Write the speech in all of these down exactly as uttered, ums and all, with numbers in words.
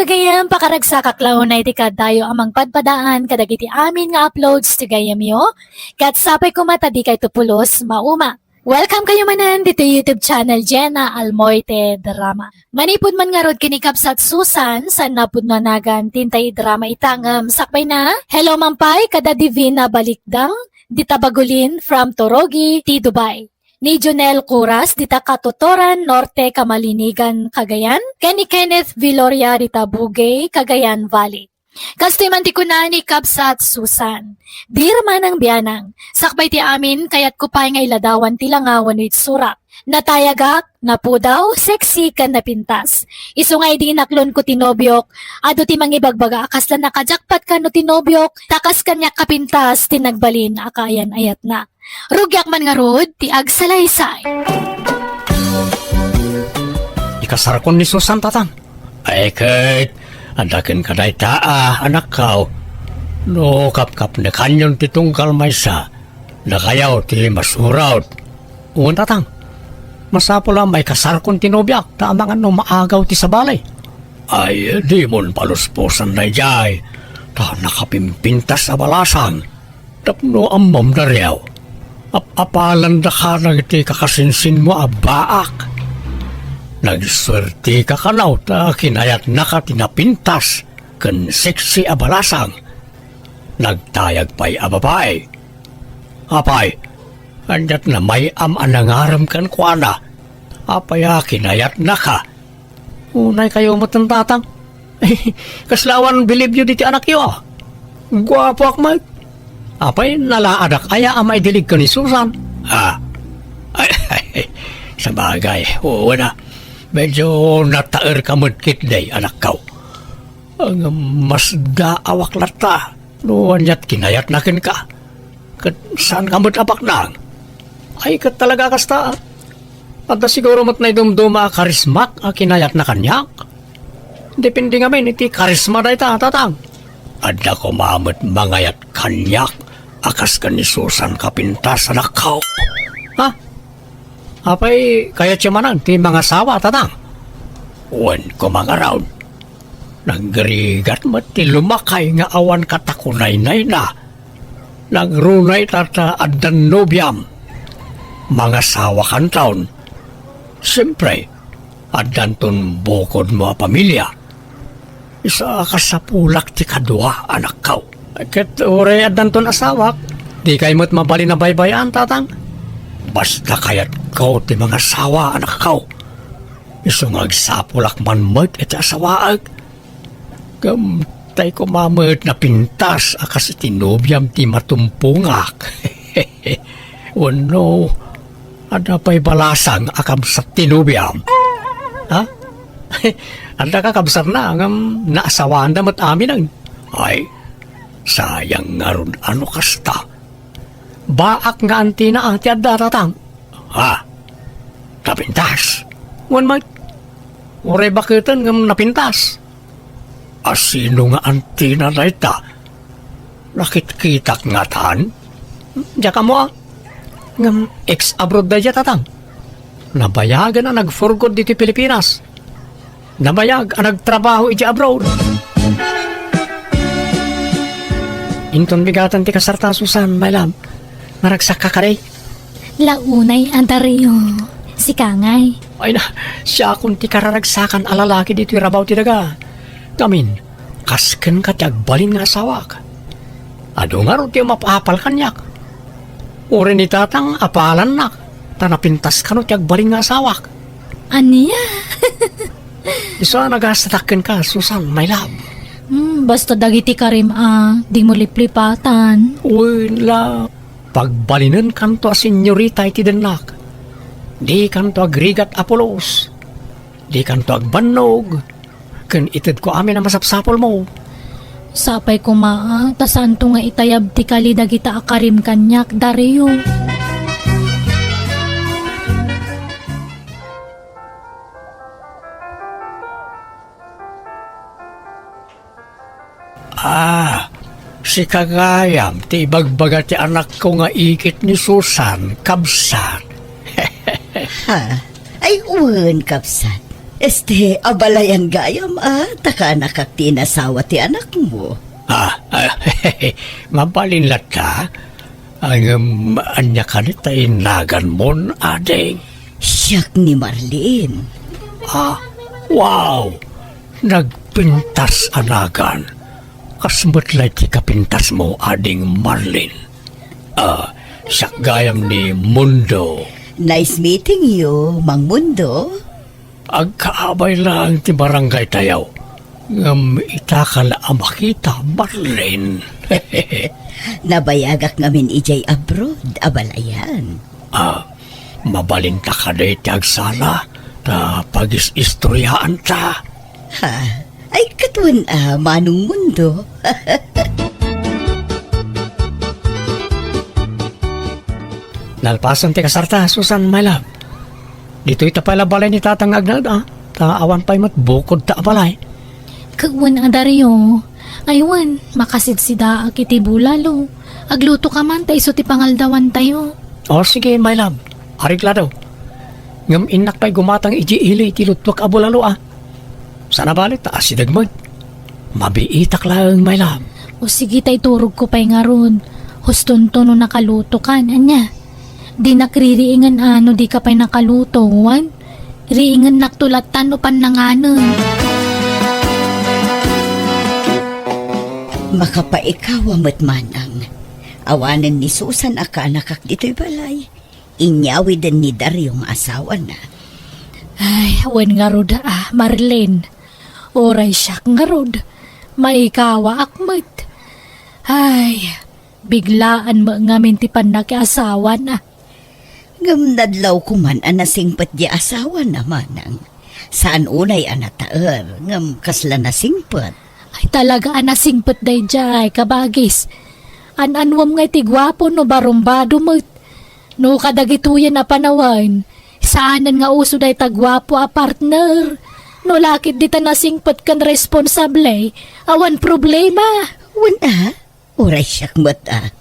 Gayam, pakaragsakak la unay ti kadayo a mangpadpadaan kadagiti amin nga uploads ti gayamyo, ket sapay koma ta dikayto pulos mauma. Welcome kayo manen ditoy YouTube channel Jenna Almoite Drama. Manipud man ngarud ken ni Kabsat Susan, saan na pudno a nagan ti intay drama ita ngem sakbay na. Hello man pay kada Divina Balikdang, dita Bagulin from Torogi, ti Dubai. Ni Jonel Curas, dita Katotoran, Norte, Kamalinigan, Cagayan. Ken ni Kenneth Villoria, dita Bugey, Cagayan Valley. Kastoy man ti kuna ni Kabsat Susan. Dear Manang Bianang, sakbay ti amin, kayatko pay nga iladawan ti langa wenno itsurak. Natayagak, napudaw, sexy, ken napintas. Isu nga idi inaklonko ti nobiok, adu ti mangibagbaga a kasla nakajakpat kano ti nobiok, ta kas kaniak kapintas ti nagbalin a kaayan-ayatna. Rugiak man ngarud ti agsalaysay. Ikasarkon ni Susan, tatang. Ay ket, adda kenka dayta a, anakko. No kapkapnekanyon ti tunggal maysa, dakayo ti masurat. Wen, tatang. Masapul a maikasarkon ti nobiak, ta amangan no maagaw ti sabali. Ay, dimon palusposan daydiay, ta nakapimpintas a balasang. Tapno ammom, Dario, ap-apalandaka dagiti kakasinsinmo a baak. Nagsuertika kano ta kinayatnaka ti napintas ken sexy a balasang. Nagtayag pay a babai. Apay, aniat a may-am a nangarem kenkuana? Apay a kinayatnaka? Unay kayo met, tatang. Kasla awan bilibyo diti anakyo, a. Guapoak met. Apay, nalaadak aya a maidilig ken ni Susan? Ah. Ay, ay, ay. Sabagay, wen a. Medyo nataerka met ketdi, anakko. Ngem masdaawak latta no aniat kinayatna kenka. Ket saanka met a baknang. Ay, ket talaga kasta. Adda siguro met naidumduma a karismak a kinayatna kaniak. Depende ngamin iti karisma dayta, tatang. Adda koma met mangayat kaniak a kas ken ni Susan kapintas, anakko. Ha? Apay, kayatyo manen ti mangasawa, tatang? Wen koma ngarud. Nagrigat met ti lumakay nga awan katakunaynayna. Nagrunay ta, ta addan nobiam. Mangasawakanton. Siempre, addanton bukodmo a pamilia. Isu a kasapulak ti kadua, anakko. Ket uray addanton asawak, dikay met mabalin a baybay-an, tatang? Basta kayatko ti mangasawa, anakko. Isu nga agsapulak man met iti asawaek. Ngem tay koma met napintas a kas iti nobiam ti matumpongak. Wenno, adda pay balasang a kabsat ti nobiam? Ha? Adda kakabsatna, ngem naasawaanda met aminen. Ay, sayang ngarud a no kasta. Baak nga antina a ti adda, tatang. Ha? Napintas? Wen met. Uray baketen ngem napintas. A sino nga antina dayta? Nakitkitak ngatan? Diak ammo a. Ngem ex-abroad daydiay, tatang. Nabayagen a nag-for good ditoy Pilipinas. Nabayag a nagtrabaho idiay abroad. Inton bigaten ti kasarta, Susan, my love. Naragsakka kadi? Launay, Antario. Sika ngay. Ay na, siakon ti kararagsakan a lalaki ditoy rabaw ti daga. Ngamin, kas kenka ti agbalin nga asawak. Adu ngarud ti umapapal kaniak. Uray ni tatang apalannak, ta napintas kano ti agbalin nga asawak. Ania? Isu a nagastatak kenka, Susan, my love. Hmm, basta dagiti karim a, dimo liplipatan. Wen la, pagbalinenkanto a senyorita iti dennak. Dikanto agrigat a pulos. Dikanto agbannog. Ken itedko amin a masapsapulmo. Sapay koma, a, ta saanto nga itayab ti kali dagita a karim kaniak, Dario. Ah, sika gayam ti ibagbaga ti anakko nga igit ni Susan, kabsat. Ha? Ay, wen, kabsat. Este, abalayan gayam, a, ta kaanakak ti inasawa ti anakmo. Ah, ah, mabalin latta? Ngem, ania kadi ti naganmon, ading? Siak ni Marlene. Ah, wow! Nagpintas a nagan. Kas met lay ti kapintasmo, ading Marlene. Ah, siak gayam ni Mundo. Nice meeting you, Mang Mundo. Agkaabay laeng ti barangaytayo. Ngem itaka la a makita, Marlene. Nabayagak ngamin idiay abroad, abalayan. Ah, mabalinta kadi ti agsala, ta pagis-istoryaanta. Ha? Ay, ket wen a, Manong Mundo. Nalpasen ti kasarta, Susan, my love. Ditoy ta pay la balay ni Tatang nga agnaed, a. Ta awan pay met bukodta a balay. Ket wen a, Dario. Ay wen, makasidsidaak iti bulalo. Agluto ka man ta isu ti pangaldawantayo. O, sige, my love. Arik la daw. Ngem innak pay gumatang idiay ili ti luttuak a bulalo, a. Saan a bale ta asideg met. Mabiitak laeng, my love. O sige, ta iturogko pay ngarud. Hustonto no nakalutokan, ania? Dinak ririingen a no dika pay nakaluto, wen? Riingennakto latta no pannanganem. Makapaikawa met, Manang. Awanen ni Susan a kaanakak ditoy balay. Inyawiden ni Dario nga asawana. Ay, wen ngarud a, Marlene. Uray siak ngarud, maikawaak met. Ay, biglaan met ngamin ti pannakiasawana. Ngem nadlawko man a nasingpet diay asawana, Manang. Saan unay a nataer, ngem kasla nasingpet. Ay, talaga a nasingpet daydiay, kabagis. An-anuem ngay ti guapo no barumbado met. No kadagitoyen a panawen, saanen nga uso dayta guapo a partner. No lakit dita nasingpet ken responsable, awan problema. Wen a, uray siak met a.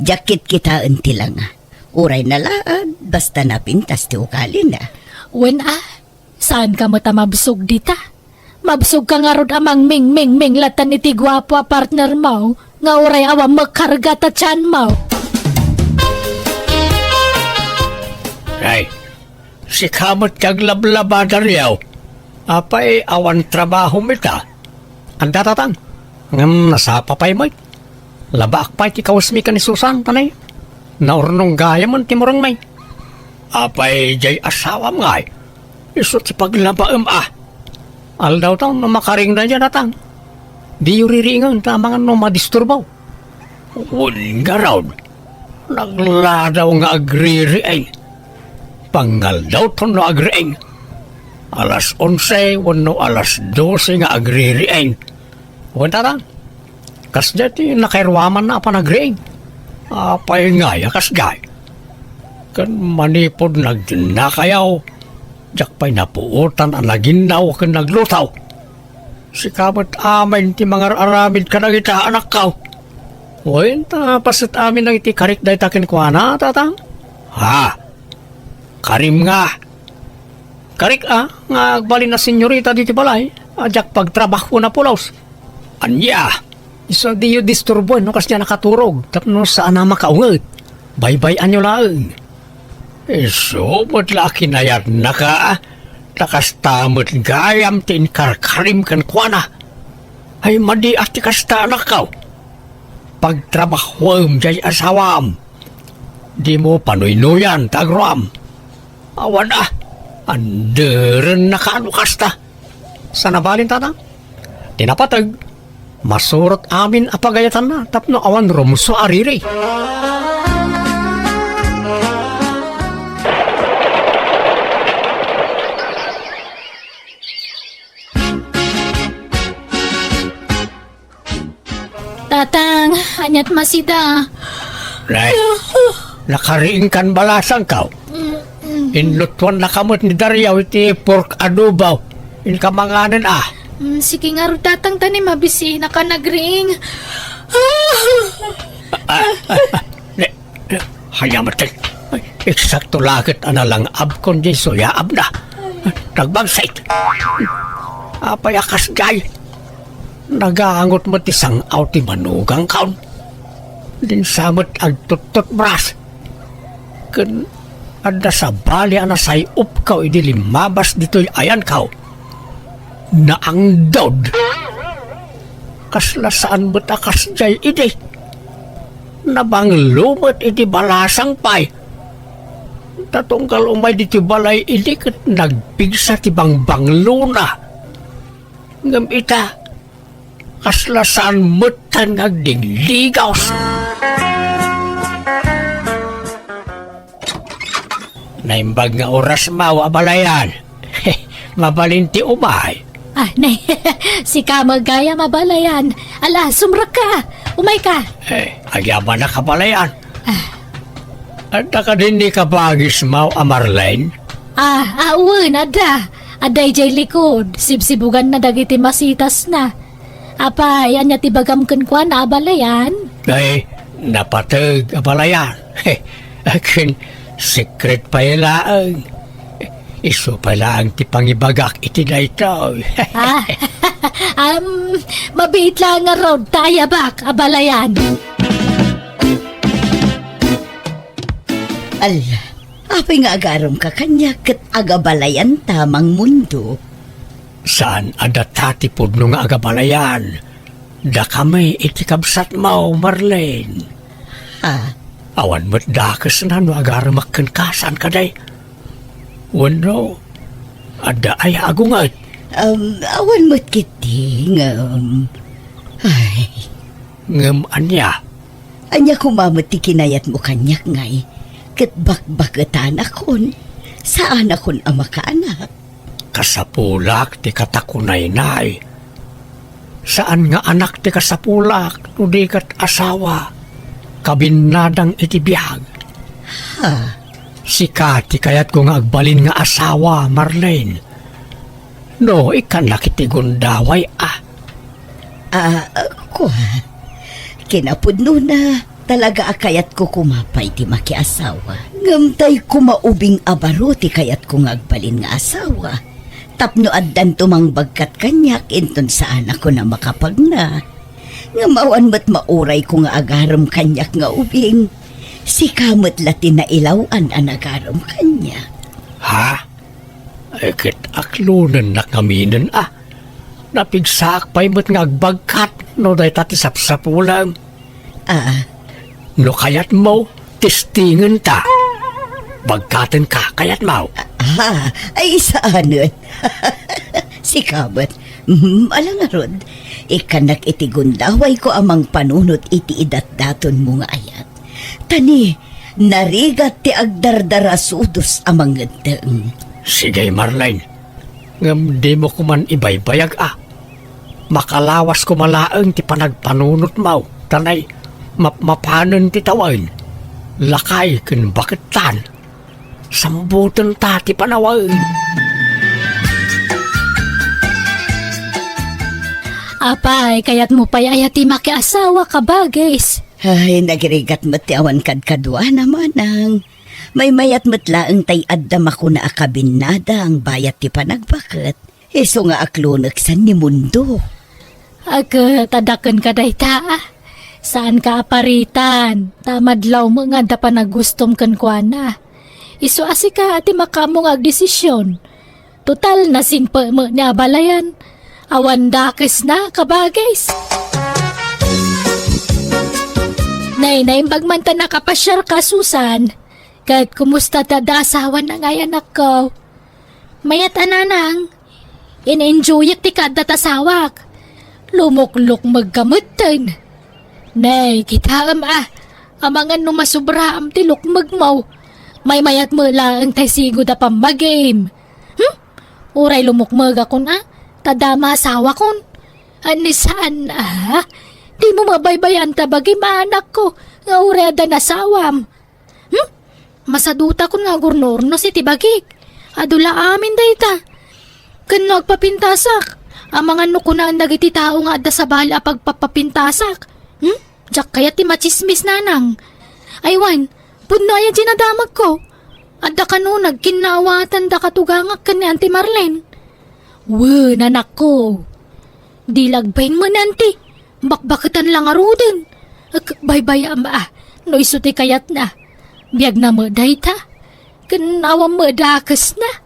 Diak kitkitaen ti langa. Uray nalaad, basta napintas ti ugalina. Wen a, saanka met a mabsog dita. Mabsogka ngarud a mangmingmingming latta iti guapo a partnermo nga uray awan makarga ta tianmo. Ay, sika met ti aglablaba, Dario. Apay, awan trabahom ita? Adda, Tatang. Ngem nasapa pay met. Labaak pay ti kawesmi ken ni Susan, ta nay, naurnong gayamen ti murengmi. Apay, diay asawam ngay? Isu ti paglabaem a. Aldawtayo no makaring daydiay, Tatang. Diyo ririingen ta amangan no madisturbo. Wen ngarud, nagladaw nga agririing. Pangaldaw ton no agriing. Alas onse wenno alas dose nga agririing. Wen, Tatang, kasdiay ti nakairuamanna a panagriing. Apay ngay a kasdiay? Ken manipud naginnakayo, diak pay napuotan a naginnaw ken nagluto. Sika met amin ti mangar-aramid kadagita, anakko. Wen, ta paset amin dagiti karik dayta kenkuana, Tatang? Ha? Karim nga? Karik a, nga agbalin a senyorita ditoy balay, a diak pagtrabahuona pulos. Ania? Isu a diyo disturboen no kasdiay a nakaturog, tapno saan a makaunget. Baybay-anyo laeng. Isu met la a kinayatnaka, ta kasta met gayam ti inkarkarim kenkuana. Ay, madi a ti kasta, anakko. Pagtrabahuem diay asawam. Dimo panuynuyan ta agruam. Awan a, anderennaka no kasta. Saan a balin, Tatang? Ti napateg, masurot amin a pagayatanna tapno awan rumsua a riri. Tatang, aniat masida? Nay, nakariingkan balasangko. Mm, mm. Inlutuannaka met ni Dario iti pork adobo. Inka manganen a. Mm, sige ngarud, Tatang, ta ni mabisiinaka nagriing. Ah, ah, ah, ne, ne, ania met, ay, eksakto la ket a nalangabkon diay suyaabna. Nagbangsit. Apay a kasdiay? Nagangot met ti sang-aw ti manugangkaon. Dinsa met agtuttutbras. Ken adda sabali a nasay-opkaw idi limmabas ditoy ayankaw. Naangdod. Kasla saan met a kasdiay idi. Nabanglo met iti balasang pay. Ta tunggal umay ditoy balay idi ket nagpigsa ti bangbanglona. Ngem ita, kasla saan metten nga agdigligaus. Naimbag nga oras maw, abalayan. Mabalin ti umay. Ah, nay, sika met gayam, abalayan. Ala, sumrekka. Umayka. Eh, agyabanak, abalayan. Ah. Adda kadin ni kabagis maw a Marlene? Ah, ah, wen, adda. Adda idiay likod. Sibsibuganna dagiti masitasna. Apay, ania ti bagam kenkuana, abalayan? Ay, napateg, abalayan. Akin, secret pay laeng. Isu pay laeng ti pangibagak iti daytoy. Ah, um, mabiit laeng ngarud ta ayabak, abalayan. Ala, apay nga agaremka kaniak ket agabalayanta, Mangmundo? Saan a data ti pudno nga agabalayan. Dakami iti kabsatmo, Marlene. Ah? Awan met dakesna no agaremak kenka, saan kadi? Wenno, adda aya agunget? Um, awan met ketdi, ngem, ay. Ngem ania? Ania koma met ti kinayatmo kaniak, ngay? Ket bakbaketanakon, saanakon a makaanak. Kasapulak ti katakunaynay. Saan nga anak ti kasapulak no di ket asawa, kabinnadang iti biag. Ha? Sika ti kayatko nga agbalin nga asawa, Marlene. No, ikkannak iti gundaway, ah. Ah, kua. Kinapudnona, talaga a kayatko koma pay ti makiasawa. Ngem tay koma ubing a baro ti kayatko nga agbalin nga asawa. Tapno addanto mangbagkat kaniak inton saanakon a makapagna. Ngem awan met maurayko nga agarem kaniak nga ubing. Sika met la ti nailaw-an a nagarem kaniak. Ha? Eh, ket aklonennak ngaminen a. Napigsaak pay met nga agbagkat no dayta ti sapsapulem. Ah. No kayatmo, testingenta. Bagkatenka, kayatmo? Ah, ay, saanen. Sika met. Mm, ala ngarud, ikkannak iti gundawayko a mangpanunot iti idatdatonmo nga ayat. Ta ni, narigat ti agdardarasudos a mangeddeng. Sige, Marlene. Ngem dimo koman ibaybayag a. Makalawas koma laeng ti panagpanunotmo, ta nay, mapmapanen ti tawen. Lakay ken bakettan. Sambutenta ti panawen. Apay, kayatmo pay aya ti makiasawa, kabagis? Ay, nagrigat met ti awan kadkaduana, manang. Maymayat met laeng tay adda makuna a kabinnadang bayat ti panagbaket. Isu nga aklonek san ni Mundo. Agket, adda kenka dayta, a. Saanka a paritan, ta madlawmo nga adda panagustom kenkuana. Isu a sika a ti makaammo nga agdesisyon. Total, nasimpe met ni abalayan. Awan dakesna, kabagis. Nay, naimbag man ta nakapasiarka, Susan. Ket kumusta ti adda asawana ngay, anakko? Mayat a, nanang. In-enjoyak ti kaadda ti asawak. Lumuklukmegka metten. Nay, kitaem a, amangan no masubraam ti lukmegmo. Maymayat met laeng tay sigud a pammagim. Hmm? Uray lumukmegakon a, ta adda asawakon. Ania saan a, dimo mabaybayan ta bagim, anakko, nga uray adda asawam. Hmm? Masadutakon nga agurno-urnos iti bagik. Adu la amin dayta. Ken no agpapintasak, amangan no kunaen dagiti tao nga adda sabali a pagpapapintasak. Hmm? Diak kayat ti matsismis, nanang. Ay wen, pudno aya ti nadamagko. Adda kano nagkinnaawatan da katugangak ken ni Auntie Marlene? Wen, anakko. Di la agbain met ni Auntie. Bakbaketan la ngaruden. Ek, baybay-am, ah, no isu ti kayatna. Biagna met dayta. Ken awan met dakesna.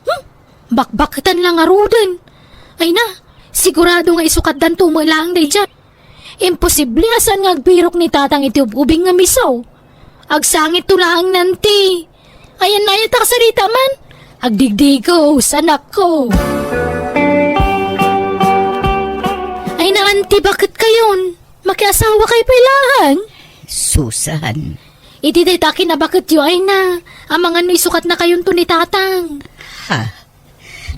Hmm? Bakbaketan la ngaruden. Ay na, sigurado nga isukatdanto met laeng daydiay. Imposible a saan nga agbirok ni Tatang iti ub-ubing nga miso. Agsangitto laeng ni Auntie. Ayan na, ayan ta kasarita man. Agdigdigos, anakko. Ay na, Auntie, baket kayon? Makiasawakay pay laeng? Susan. Iti dayta kinabaketyo, ay na. Amangan no isukatnakayonto ni Tatang. Ha?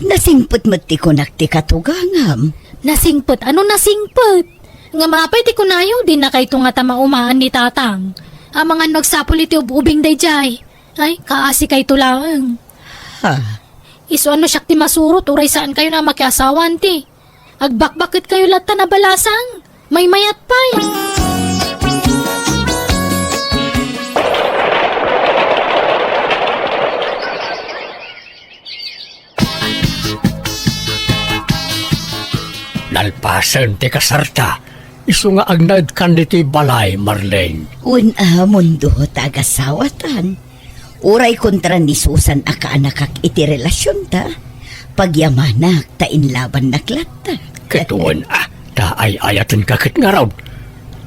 Nasingpet met ti kunak ti katugangam. Nasingpet? Ano nasingpet? Ngem apay ti kunayo, dinakayto ngata maumaan ni Tatang. Amangan no agsapul iti ub-ubing daydiay. Ay, kaasikayto laeng. Ha? Isu a no siak ti masurot, uray saankayon a makiasawa, Auntie. Agbakbaketkayo latta a balasang. Maymayat pay. Nalpasen ti kasarta, isu nga agnaedkan ditoy balay, Marlene. Wen a, Mundo, ta agasawatan. Uray kontra ni Susan a kaanakak iti relasionta, pagyamanak ta inlabannak latta. Ket wen a, ta ay-ayatenka ket ngarud.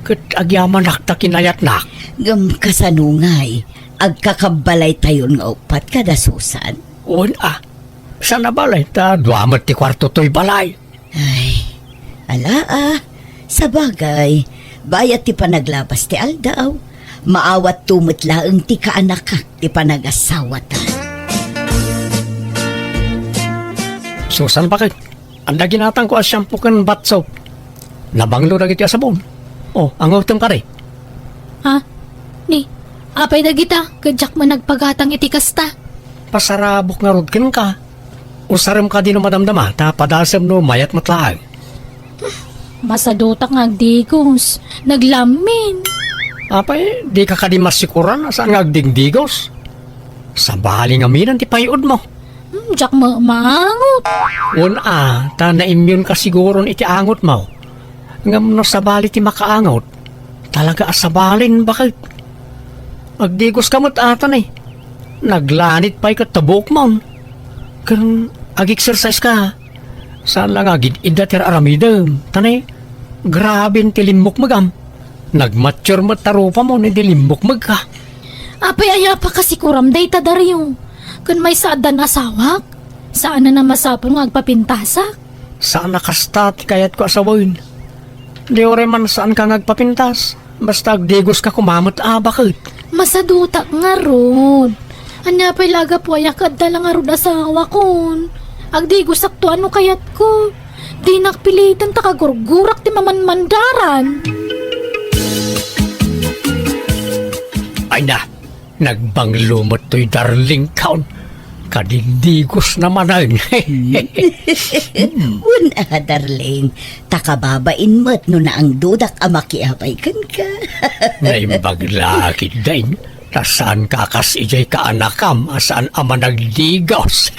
Ket agyamanak ta kinayatnak. Ngem kasano ngay, agkakabbalaytayon nga uppat kada Susan? Wen a, saan a balay ta dua met ti kuarto toy balay. Ay, ala a, sabagay, bayat ti panaglabas ti aldaw, maawatto met laeng ti kaanakak ti panagasawata. Susan, baket, adda ginatangko a shampoo ken bath soap. Nabanglo dagiti a sabon. O, angutem kadi. Ha? Ni, apay dagita, ket diak man nagpagatang iti kasta. Pasarabok ngarud kenka. Usarem kadi no madamdama, ta padasem no mayat met laeng. Masadutak nga agdigos. Naglamin. Apay, dika kadi masikuran a saan nga agdigdigos? Sabali ngamin ti pay-odmo. Hmm, diak ma-, maangot. Wen a, ta naimyonka siguron iti angotmo. Ngem no sabali ti makaangot, talaga a sabalin, baket. Agdigoska met ata ni. Naglanit pay ket ta buokmon. Ken ag-exercise ka. Saan la nga agid-idda ti ar-aramidem. Ta ni, graben ti limmukmegam. Nagmature met ta rupamon idi limmukmegka. Apay aya pakasikuram dayta, Dario? Ken maysa addan asawak? Saan a masapul nga agpapintasak? Saan a kasta ti kayatko a sawen. Di uray man saanka nga agpapintas. Basta agdigoska koma met a, baket. Masadutak ngarud. Ania pay la a gapu aya ket adda la ngarud asawakon? Agdigosakto a no kayatko. Dinak piliten ta kagurgurak ti mamanmandaran. Ay na, nagbanglo met toy darling kaon. Kadigdigosna manen. Wen a, darling, ta kababain met no naangdudak a makiabay kenka. Naimbag la ketdin, ta saanka kas idiay kaanakam a saan a managdigos.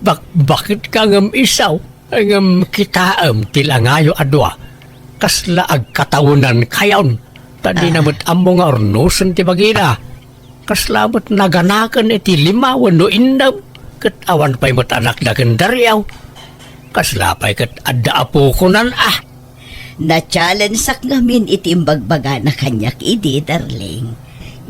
Bakbaketka ngem isu. Ngem kitaem ti langayo a dua, kasla agkatawenankayon, ta dina met ammo nga urnosen ti bagina. Kasla met naganaken iti lima wenno innem, ket awan pay met anakda ken Dario. Kasla pay ket adda apokonan a. Na-challengeak ngamin iti imbagbagana kaniak idi, darling,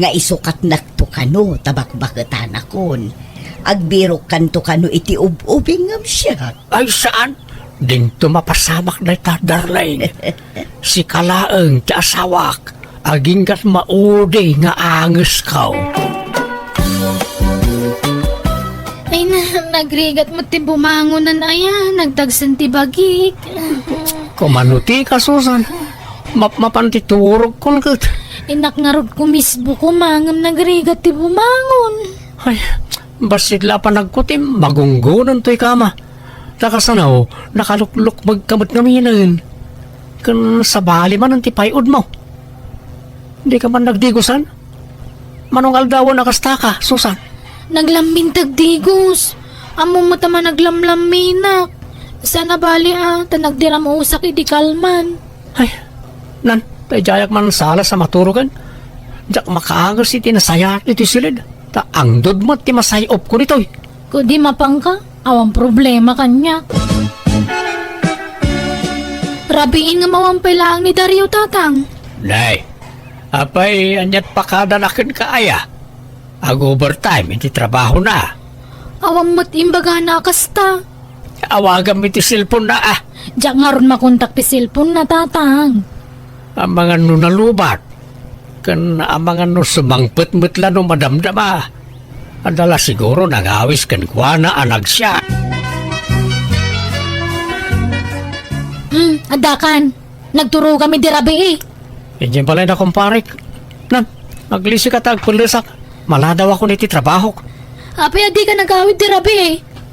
nga isukatnakto kano ta bakbaketanakon. Agbirokkanto kano iti ub-ubing ngem siak. Ay, saan? Dinto mapasamak dayta, darling. Sika laeng ti asawak. Aginggat maudi nga angesko. Ay na, nagrigat met ti bumangonan aya, nagdagsen ti bagik. Kumano ti kasusan? Mapmapan ti turogkon ket. Innak ngarud kumisbo koma ngem nagrigat ti bumangon. Ay, bassit la a panagkutim, magunggonan toy kama. Ta kasano, nakaluklukbegka met ngaminen. Ken sabali manen ti pay-odmo. Dika man nagdigosan? Mano nga aldawen a kastaka, Susan? Naglammin ti agdigos. Ammom met a managlamlamminak. Saan a bali a, ta nagdiramusak idi kalman. Ay, nan, ta idiayak man salas a maturogen. Diak makaanges iti nasayaat iti siled. Ta angdud met ti masay-opko ditoy. Kadi mapanka, awan problema kaniak. Rabiin nga awan pay laeng ni Dario, Tatang. Nay, apay, aniat pakadanak kenka aya? Ag-overtime iti trabahona. Awan met imbagana a kasta. Awagam iti cellphone-na, a. Diak ngarud makontak ti cellphone-na, Tatang. Amangan no nalubat, ken amangan no sumangpet met la no madamdama. Adda la siguro nangawis kenkuana a nagsiat. Hmm, addakan. Nagturogam idi rabii. Idiay balay na, kumparek. Nan, aglisika ta agpellesak. Maladawakon iti trabahok. Apay a dika nagawid idi rabii?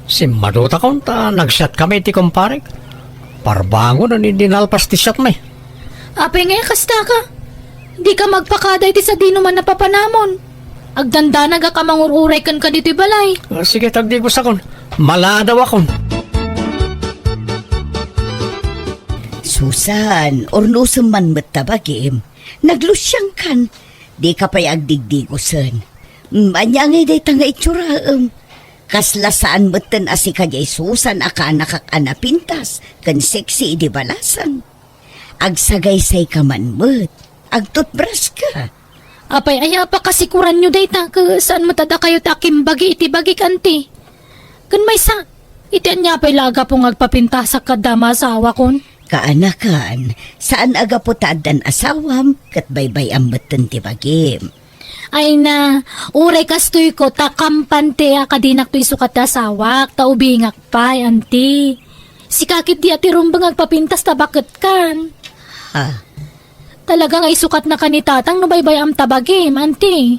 Simmadutakon ta nagsiatkami iti kumparek. Parbangon a ni dinalpas ti siatmi. Apay ngay a kastaka? Dika magpakada iti sadinoman a papanamon. Agdandanagak a mangur-uray kenka ditoy balay. Ah, sige, tagdigosakon. Maladawakon. Susan, urnosem man met ta bagim. Naglusiangkan. Dika pay agdigdigosen. Mm, ania ngay dayta nga itsuraem? Kasla saan metten a sika diay Susan a kaanakak a napintas ken sexy idi balasang. Agsagaysayka man met. Agtutbraska. Apay aya a pakasikuranyo dayta, ket saan met a dakayo ti akimbagi iti bagik, anti? Ken maysa, iti ania pay la a gapu nga agpapintasak kada maasawakon? Kaanakan, saan a gapu ta addan asawam, ket baybay-am metten ti bagim. Ay na, uray kastoyko ta kampante a kadinakto isukat ti asawak, ta ubingak pay, anti. Sika ketdi a ti rumbeng agpapintas ta baketkan. Ha? Talaga nga isukatnaka ni Tatang no baybay-am ta bagim, anti.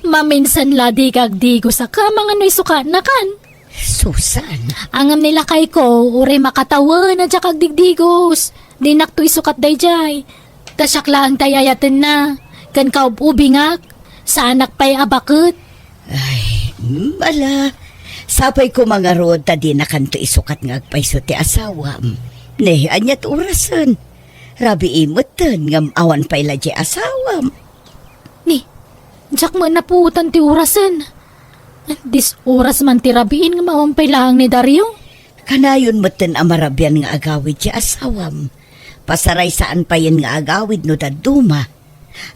Maminsan la dika agdigos a kamangan no isukatnakan. Susan. Ngem ni lakayko, uray makatawen a diak agdigdigos. Dinakto isukat daydiay. Ta siak laeng ti ay-ayatenna. Ken kaub-ubingak, saanak pay a baket. Ay, mm, ala. Sapay koma ngarud ta dinakanto isukat nga agpayso ti asawam. Ne, ania ti orasen? Rabii metten ngem awan pay la diay asawam. Ni, diak met napuotan ti orasen. Dis oras man ti rabiin ngem awan pay laeng ni Dario. Kanayon metten a marabian nga agawid ti asawam. Pasaray saan payen nga agawid no dadduma.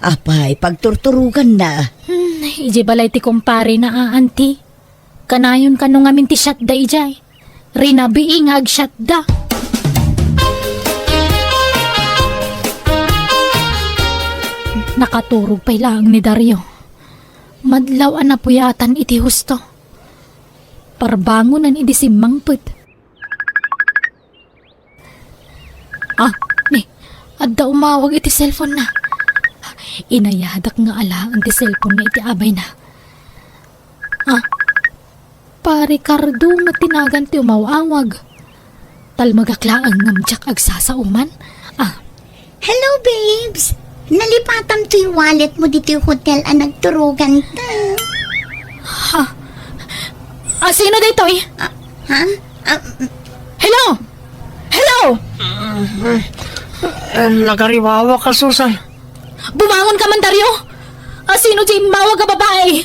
Apay, pagturturoganna. Hmm, idiay balay ti kumparena a, anti. Kanayon kano ngamin ti siatda idiay. Rinabii nga agsiatda. Nakaturog pay laeng ni Dario. Madlaw a napuyatan iti husto. Parbangonen idi simmangpet. Ah, ni, adda umawag iti cellphone-na. Inayadak nga alaen ti cellphone-na iti abayna. Ah, Pare Cardo met ti nagan ti umaw-awag. Talmegak laeng ngem diak agsasaoman. Ah. Hello, babes. Nalipatam toy wallet mo ditoy hotel a nagturoganta. Ha? Ah, sino daytoy? Ah, ha? Ah, Hello? Hello? Eh, nagariwawa ka, Susan. Bumangon ka man, Dario! Ah, sino diay immawag a babai?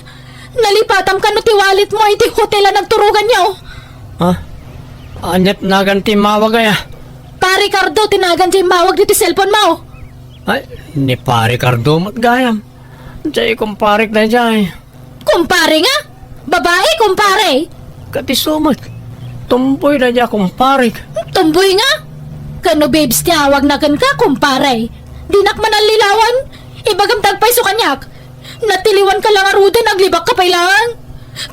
Nalipatam kano ti wallet mo iti hotel a nagturoganyo? Ha? Aniat nagan ti immawag aya? Pare Cardo ti nagan diay immawag ditoy cellphone mo. Ay, ni Pare Cardo met gayam. Diay kumparek daydiay. Kumpare nga? Babai, kumpare? Ket isu met. Tumboy daydiay a kumparek. Tumboy nga? Kano babes ti awagna kenka, kumpare? Dinak man allilawan. Ibagam ti agpayso kaniak. Natiliwan ka la ngaruden, aglibak ka pay laeng.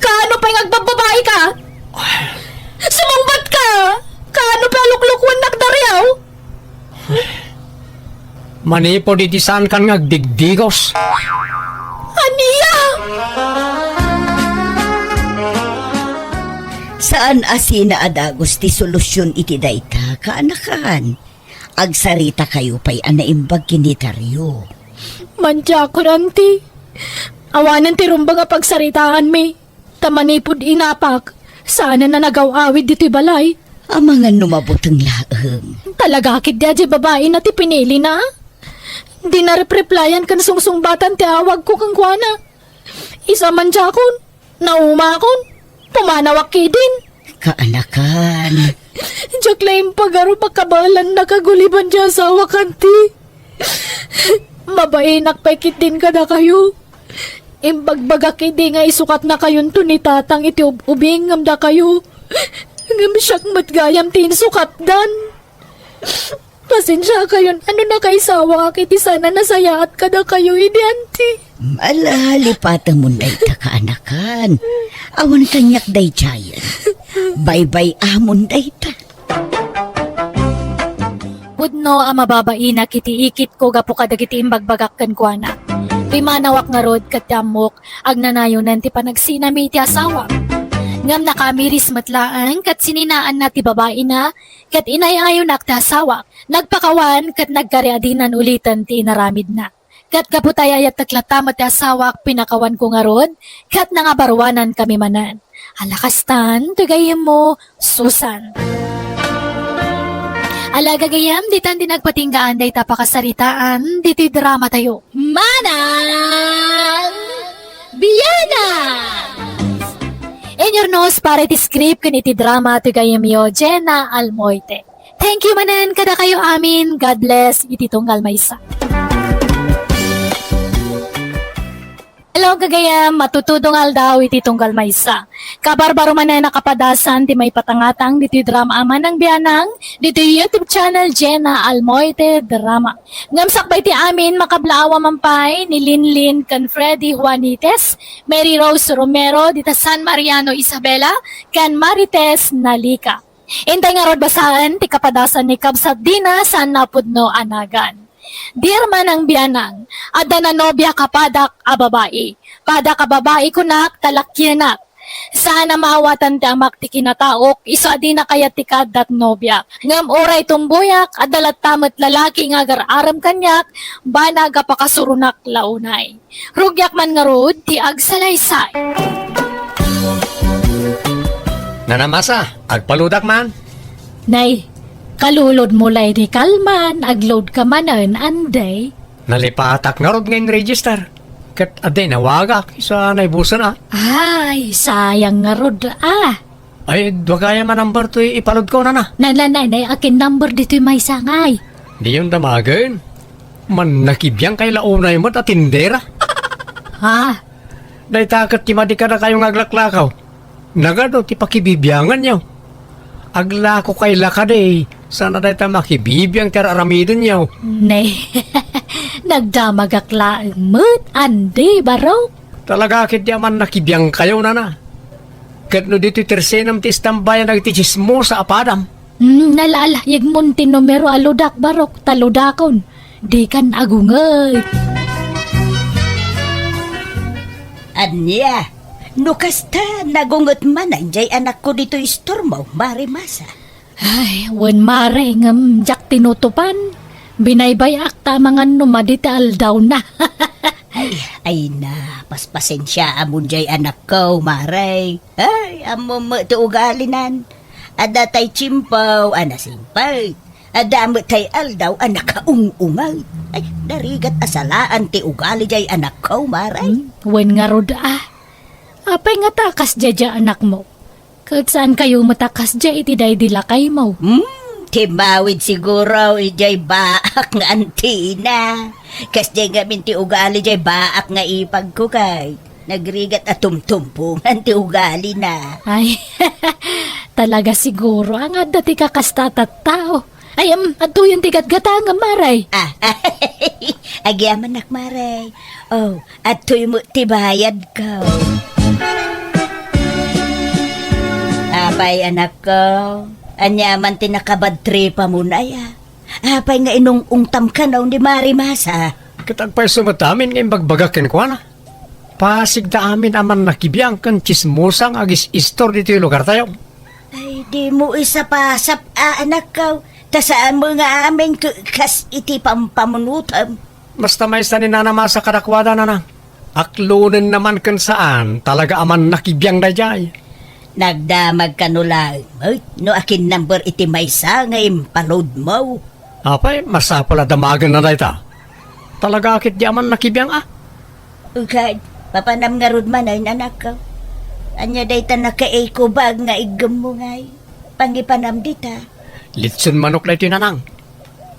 Kaano pay nga agbabbabai ka? Sumungbat ka! Kaano pay a luklukuennak, Dario? Manipud iti saankan nga agdigdigos. Ania? Saan a sina a dagus ti solusyon iti dayta, kaanakan. Agsaritakayo pay a naimbag ken ni Dario. Mantiakon, anti. Awanen ti rumbeng a pagsaritaanmi. Ta manipud inapak, saanen a nagaw-awid ditoy balay. Amangan no mabuteng laeng. Talaga ketdi a diay babaina ti pinilina. Di na repreplayan ken sungsungbatan ti awagko kenkuana. Isu a mandiakon, naumakon, pumanawak ketdin. Kaanakan. Diak la impagarup a kabaelannak a guliban ti asawak, anti. Mabainak pay ketdin kadakayo. Imbagbagak idi nga isukatnakayonto ni Tatang iti ub-ubing ngem dakayo. Ngem siak met gayam ti insukatdan. Pasensiakayon a no nakaisawaak iti saan a nasayaat kadakayo idi, anti. Malalipatemon dayta, kaanakan. Awan kaniak daydiayen. Baybay-amon dayta. Pudno a mababainak iti ikitko gapu kadagiti imbagbagak kenkuana. Pimanawak ngarud ket ti ammok, agnanayonen ti panagsinami iti asawak. Ngem nakamiris met laeng ket sininaanna ti babaina ket inay-ayonak ti asawak. Nagpakawan ket nagkariadinan uliten ti inaramidna. Ket gapu ta ay-ayattek latta met ti asawak, pinakawanko ngarud, ket nangabaruanankami manen. Ala kastan, ti gayyemmo, Susan. Ala gagayyem, ditan ti nagpatinggaan dayta pakasaritaan, ditoy dramatayo. Manang Bianang! Inyurnos para iti script ken iti drama ti gayyemyo, Jenna Almoite. Thank you manen kadakayo amin. God bless iti tunggal maysa. Hello, gagayyem. Matutudong aldaw iti tunggal maysa. Kabarbaro manen a kapadasan ti maipatangatang ditoy drama a Manang Bianang, ditoy YouTube channel Jenna Almoite Drama. Ngem sakbay ti amin, makablaawa man pay ni Linlin ken Freddy Juanites, Mary Rose Romero, dita San Mariano, Isabela, ken Marites Nalica. Intay ngarud basaen ti kapadasan ni Kabsat Dina saan napudno a nagan. Dear Manang Bianang, adda nanobiak a padak a babai. Padak a babai kunak ta lakienak. Saan a maawatan ti amak ti kinataok, isu a dina kayat ti kaaddat nobiak. Ngem uray tumboyak, adda latta met lalaki nga agar-arem kaniak, banag a pakasuronak la unay. Rugiak man ngarud ti agsalaysay. Nanamasa, agpaludak man. Nay, kalulodmo lay ni kalman, agload ka manen, anday. Nalipatak ngarud nga in-register. Ket adda inawagak, isu a naibusen a. Ay, sayang ngarud a. Ay, dua gayam a number toy ipalodko, nana. Nananay, akin number ditoy maysa ngay. Diyon damagen. Mannakibiang kay la unay met a tindera. Ha? Dayta ket ti madi kadakayo nga aglaklakaw. Nagado ti pakibibianganyo. Aglako kay la kadi, saan a dayta makibibiang ti ar-aramidenyo. Ne, nagdamagak laeng met, andi, barok. Talaga ketdi a mannakibiangkayo, nana. Ket no ditoy tersenem ti istambayan dagiti tsismosa a padam. Hmm, nalaalayegmon ti numero a ludak, barok, ta ludakon. Dikan agunget. Ania? No kasta, nagunget manen jay anakko ditoy istormo, Mare Masa. Ay, wen, Mare, ngem diak tinutupan. Binaybay-ak ta amangan no madi ti aldawna. Ay, ay na, paspasensiaamon jay anakko, Mare. Ay, ammom met ti ugalinan. Adda tay tiempo a nasingpet. Adda met tay aldaw a nakaung-unget. Ay, narigat a salaan ti ugali jay anakko, Mare. Hmm, wen ngarud a. Apay ngata a kasdiay anakmo? Ket saankayo met a kasdiay iti daydi lakaymo? Hmm, timmawid siguro idiay baak nga antina. Kasdiay ngamin ti ugali diay baak nga ipagko kay nagrigat a tumtumpongan ti ugalina. Ay, talaga siguro nga adda ti kakasta a tattao. Ay, em, adtoyen ti gatgatangem, Mare. Ah, agyamanak, Mare. Oh, adtoy met ti bayadko. Apay, anakko, ania man ti nakabadtripamon aya? Apay nga inung-ungtam kano ni Mare Masa? Ket agpayso met amin nga imbagbagak kenkuana. Pasigda amin a mannakibiang ken tsismosa nga agis-istor ditoy lugartayo. Ay, dimo isapasap a, anakko, ta saan met nga amin k-, kas iti pampamunotem. Basta maysa ni Nana Masa kadakuada, nana. Aklonenna man ken saan, talaga a mannakibiang daydiay. Nagdamag kano laeng met no akin number iti maysa nga impalodmo. Apay, masapul a damagenna dayta. Talaga a ketdi a mannakibiang a. Ugad, papanam ngarud manen, anakko. Ania dayta nakaikubag nga iggemmo ngay? Pangipanam dita. Litson manok daytoy, nanang.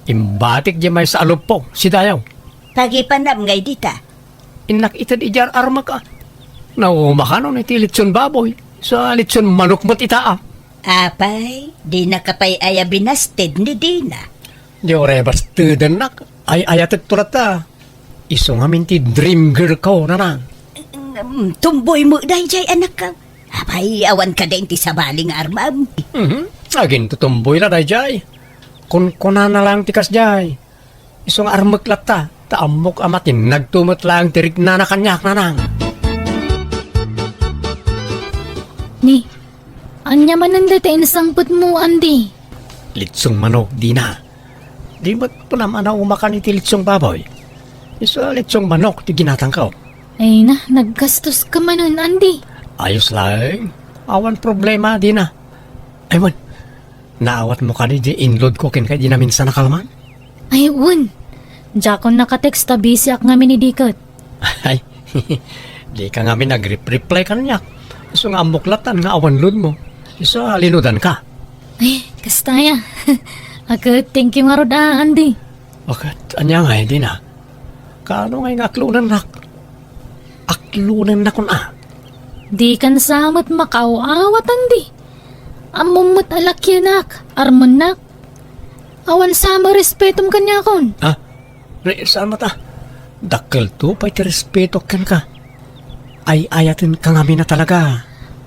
Imbatik di maysa a luppo, sidayaw. Pangipanam ngay dita. Innak ited idi ar-armek a. Nauma kanon iti litson baboy. Sa litson manok met ita a. Apay, dinaka pay aya binasted ni Dina? Di uray bastedennak. Ay-ayatek to latta. Isu ngamin ti dream girl ko, nanang. Mm, tumboy mo daydiay, anakko. Apay, awan kada inti sabali nga armam. Mhm. Agin to tumboy la daydiay. Kunkunana lang ti kasdiay. Isu nga armek latta, ta ammok a matinnagto met laeng ti riknana kaniak, nanang. Ni, ania manen dayta insangpetmo, Andy? Litsong manok, Dina. Di met pala manaumakan iti litsong baboy. Isu a litsong manok ti ginatangko. Ay na, naggastos ka manen, Andy. Ayos laeng. Awan problema, Dina. Ay, wen. Naawatmo kadi di inload ko kenka idi naminsan a kalman? Ay, wen. Diakon nakatext ta busy ak ngamin idi ket. Ay, di ka ngamin nag-rep-reply kaniak. Isu nga ammok latta nga awan load mo. Isu a linudan ka. Ay, kasta ya. Aket, thank you ngarud a, Andy. Aket, ania ngay, Dina? Kaano ngay nga aklonennak? Aklonennakon a. Dikan sa met makaaw-awat, Andy. Ammom met a lakianak, armennak. Awan sa met respetom kaniakon. Ha? Re, saan met a? Dakkelto pay ti respeto kenka. Ay-ayatenka ngamin a talaga.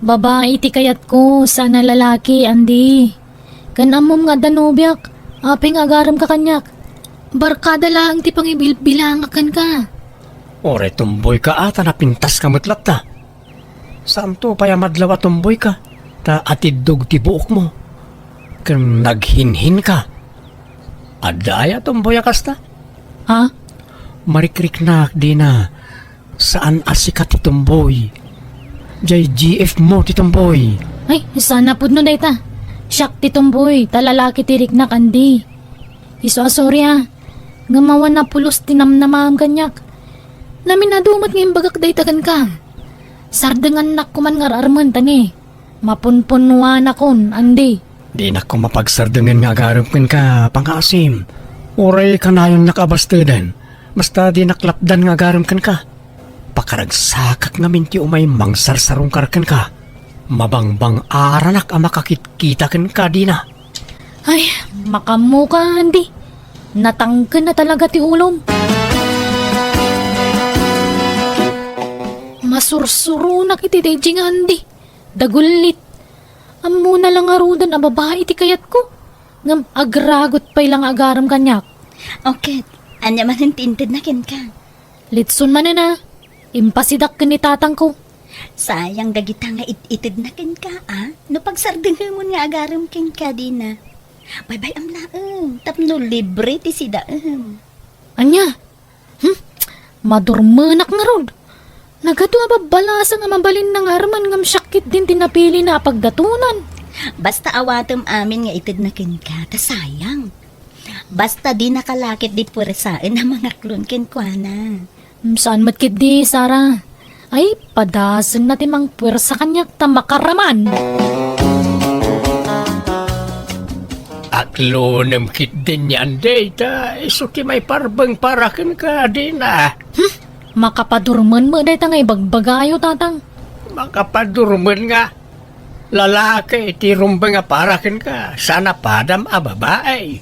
Babai ti kayatko, saan a lalaki, Andy. Ken ammom nga adda nobiak, apay nga agaremka kaniak? Barkada laeng ti pangibilbilangak kenka. Uray tumboyka a, ta napintaska met latta. Saanto pay a madlaw a tumboyka, ta atiddog ti buokmo. Ken naghinhinka. Adda aya tumboy a kasta? Ha? Marikriknak, Dina. Saan a sika ti tumboy. Jay G F mo ti tumboy. Ay, saan a pudno dayta. Siak ti tumboy, ta lalaki ti riknak, Andy. Isu a sorry a. Ngem awan a pulos ti namnamaem kaniak. Namin-adu met nga imbagak dayta kenka. Sardengannak koman nga ar-armen ta ni. Mapunpunnuanakon, Andy. Dinak koma pagsardengen nga agarem kenka, pangngaasim. Uray kanayonnak a basteden. Basta dinak lapdan nga agarem kenka. Pakaragsakak ngamin ti umay mangsarsarungkar kenka. Mabangbang-aranak a makakitkita kenka, Dina. Ay, makammoka, Andy. Natangken na talaga ti ulom. Masursuronak iti daydi nga Andy. Dagullit. Ammona la ngaruden a babai ti kayatko. Ngem agragot pay la nga agarem kaniak. O ket, ania manen ti intedna kenka? Litson manen a. Impasidak ken ni tatangko. Sayang dagita nga it-itedna kenka, a? No pagsardengemon nga agarem kenka, Dina. Baybay-am laeng, tapno libre ti sidaem. Ania? Hmm? Madurmenak ngarud. Nagadu a babbalasang a mabalinna nga armen ngem siak ketdin ti napilina a pagdatonan. Basta awatem amin nga itedna kenka, ta sayang. Basta dinaka la ketdi puersaen a mangaklon kenkuana. Hmm, saan met ketdi, Sara. Ay, padasenna ti mangpuersa kaniak ta makaraman. Aklonem ketdin ni Andy ta isu ti maiparbeng para kenka, Dina. Hmm, makapadurmen met dayta nga ibagbagayo, tatang. Makapadurmen nga lalaki ti rumbeng a para kenka, saan a padam a babai.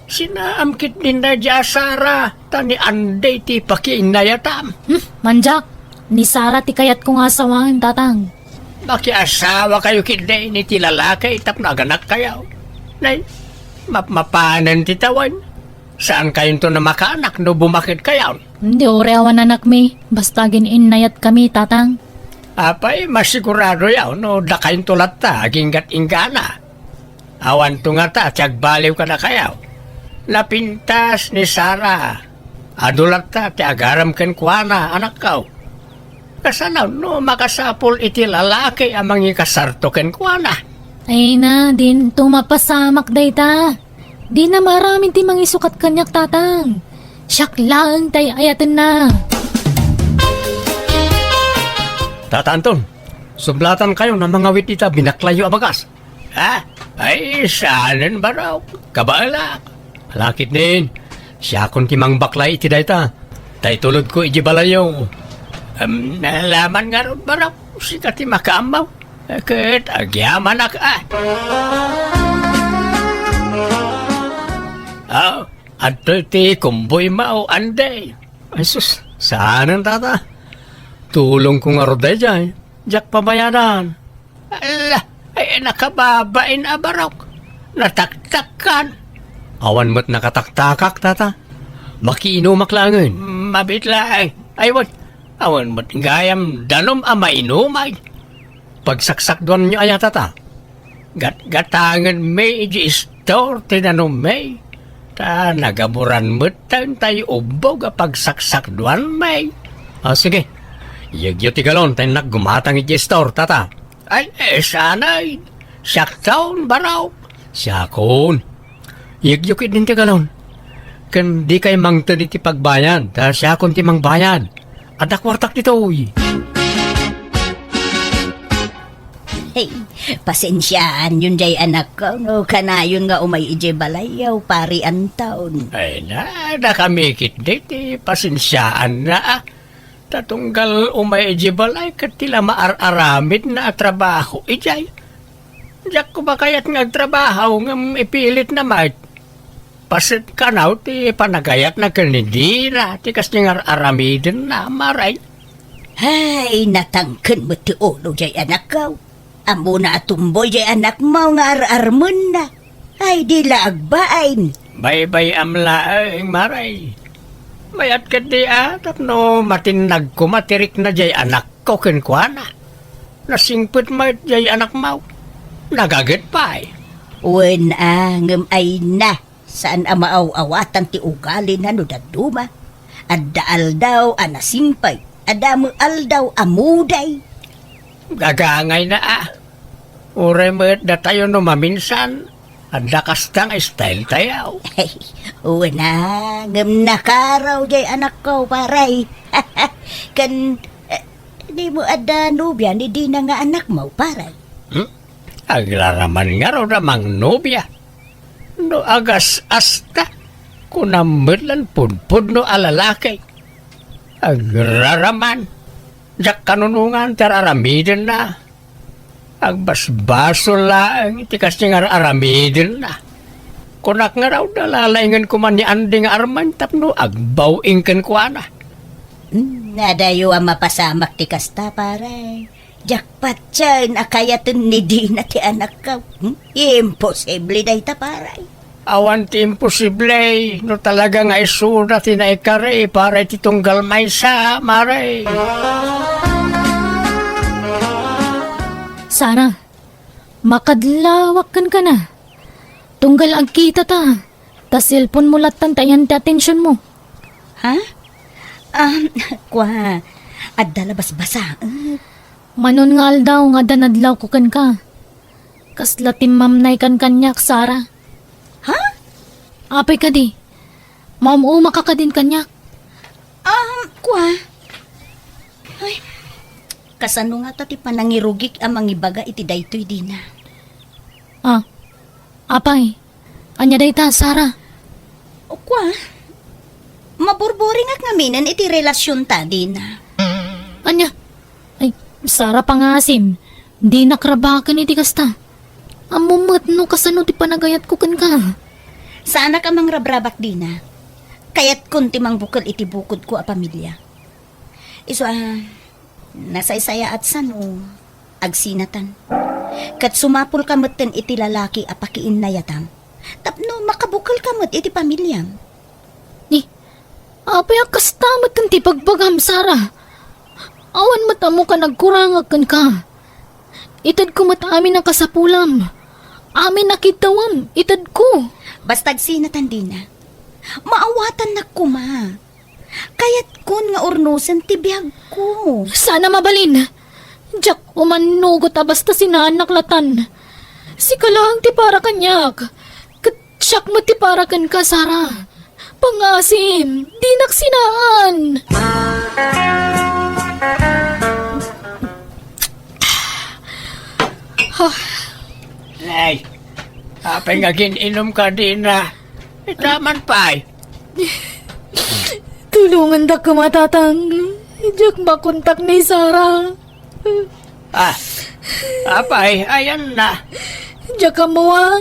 Sinaam ketdin daydi a Sara, ta ni Andy ti pakiinnayatam. Hmm, mandiak, ni Sara ti kayatko nga asawaen, tatang. Makiasawakayo ketdi iti lalaki tapno aganakkayo. Nay, mapmapanen ti tawen. Saankayonto a makaanak no bumaketkayon. Di uray awan anakmi, basta agin-innayatkami, tatang. Apay, masiguradoyo no dakayonto latta aginggat-inggana. Awanto ngata ti agbaliw kadakayo. Napintas ni Sara. Adu latta ti agarem kenkuana, anakko. Kasano no makasapul iti lalaki a mangikasarto kenkuana? Ay na, dinto mapasamak dayta. Dina maaramid ti mangisukat kaniak, Tatang. Siak laeng ti ay-ayatenna. Tata Anton, sublatankayo a mangawid ita binaklayyo a bagas. Ha? Ay, saanen, Barok. Kabaelak. Lakit nin, siakon ti mangbaklay iti dayta. Ta itulodko iti balayyo. Em, nalaman ngarud, Barok. Sika ti makaammo. Ket agyamanak, a. Ah, adtoy ti kumboymo, Andy. Ay, sus, saanen, Tata. Tulongko ngarud daydiay. Diak pabayadan. Ala, ay, nakababain a, Barok. Nataktakkan. Awan met nakataktakak, Tata. Makiinumak laengen. Mabiit laeng. Ay, wen, awan met gayam danum a mainumay. Pagsaksakduanyo aya, Tata? Gatgatangenmi iti istor ti danummi. Ta nagaburan metten tay ubbog a pagsaksakduanmi. Ah, sige. Iyegyo ti galon ta innak gumatang iti istor, Tata. Ay, eh, saanen. Siakton, Barok. Siakon. Iyegyo ketdin ti galon. Ken dikay mangted iti pagbayad, ta siakon ti mangbayad. Adda kuartak ditoy. Hey, pasensiaanyon jay anakko no kanayon nga umay idiay balayyo, Pari Anton. Ay na, dakami ketdi ti pasensiaanna, a. Ta tunggal umay idiay balay ket ti la maar-aramidna a trabaho idiay. Diak koma kayat nga agtrabaho ngem ipilitna met. Paset kano ti panagayatna ken ni Dina ti kasdi nga ar-aramidenna, Mare. Hay, natangken met ti ulo jay anakko. Ammona a tumboy jay anakmo nga ar-armenna. Ay, di la agbain. Baybay-am laeng, Mare. Mayat ketdi a tapno matinnag koma ti rikna jay anakko kenkuana. Nasingpet met jay anakmo. Nagaget pay. Wen a, ngem ay na. Saan a maaw-awatan ti ugalina no dadduma. Adda aldaw a nasingpet, adda met aldaw a muday. Gagangayna a. Uray met datayo no maminsan, adda kasta nga style tayo. Wen a, ngem nakaraw jay anakko, Pare. Ken, eh, dimo adda nobia ni Dina nga anakmo, Pare? Hmm? Agraraman ngarud a mangnobia. No agas-asta, kunam met lan pudpudno a lalaki. Agraraman. Diak kanunongan ti ar-aramidenna. Agbasbasol laeng ti kasdi nga ar-aramidenna. Kunak ngarud a lalaingen koma ni Andy nga armen tapno agbaw-ing kenkuana. Hmm, adayo a mapasamak ti kasta, Pare. Diak patien a kayaten ni Dina ti anakko. Hmm? Imposible dayta, Pare. Awan ti imposible no talaga nga isuda ti naikari para iti tunggal maysa, Mare. Sara, makadlawak kenka. Tunggal agkita ta, ta cellphone mo lattan ti ayan ti atensiyon mo. Ha? Um, kua, adda la basbasaek. Manon nga aldaw nga adda nadlawko kenka. Kasla timmamnaykan kaniak, Sara. Ha? Apay kadi? Maum-umaka kadin kaniak? Um, kua. Ay, kasano ngata ti panangirugik a mangibaga iti daytoy, Dina? Ah, apay, ania dayta, Sara? O, kua, maburburingak ngaminen iti relasionta, Dina. Ania? Ay, Sara, pangasim, dinak rabaken iti kasta. Ammom met no kasano ti panagayatko kenka. Saanak a mangrabrabak, Dina. Kayatkon ti mangbukel iti bukodko a pamilia. Isu a, nasaysayaat sano, agsinatan. Ket sumapulka metten iti lalaki a pakiinnayatam tapno makabukelka met iti pamiliam. Ni, apay a kasta metten ti bagbagam, Sara? Awan met ammokan agkurangak kenka. Itedko met amin a kasapulam. Amin a kiddawam, itedko. Basta agsinatan, Dina. Maawatannak koma. Kayatkon nga urnosen ti biagko. Sana mabalin. Diak umanugot a basta sinaannak latan. Sika laeng ti para kaniak. Ket siak met ti para kenka, Sara. Pangasim, dinak sinaan. Ay, apay nga gin-inumka, Dina? Itaman pay. Tulongandak koma, Tatang. Diak makontak ni Sara. Ah, apay, ayanna. Diak ammo a.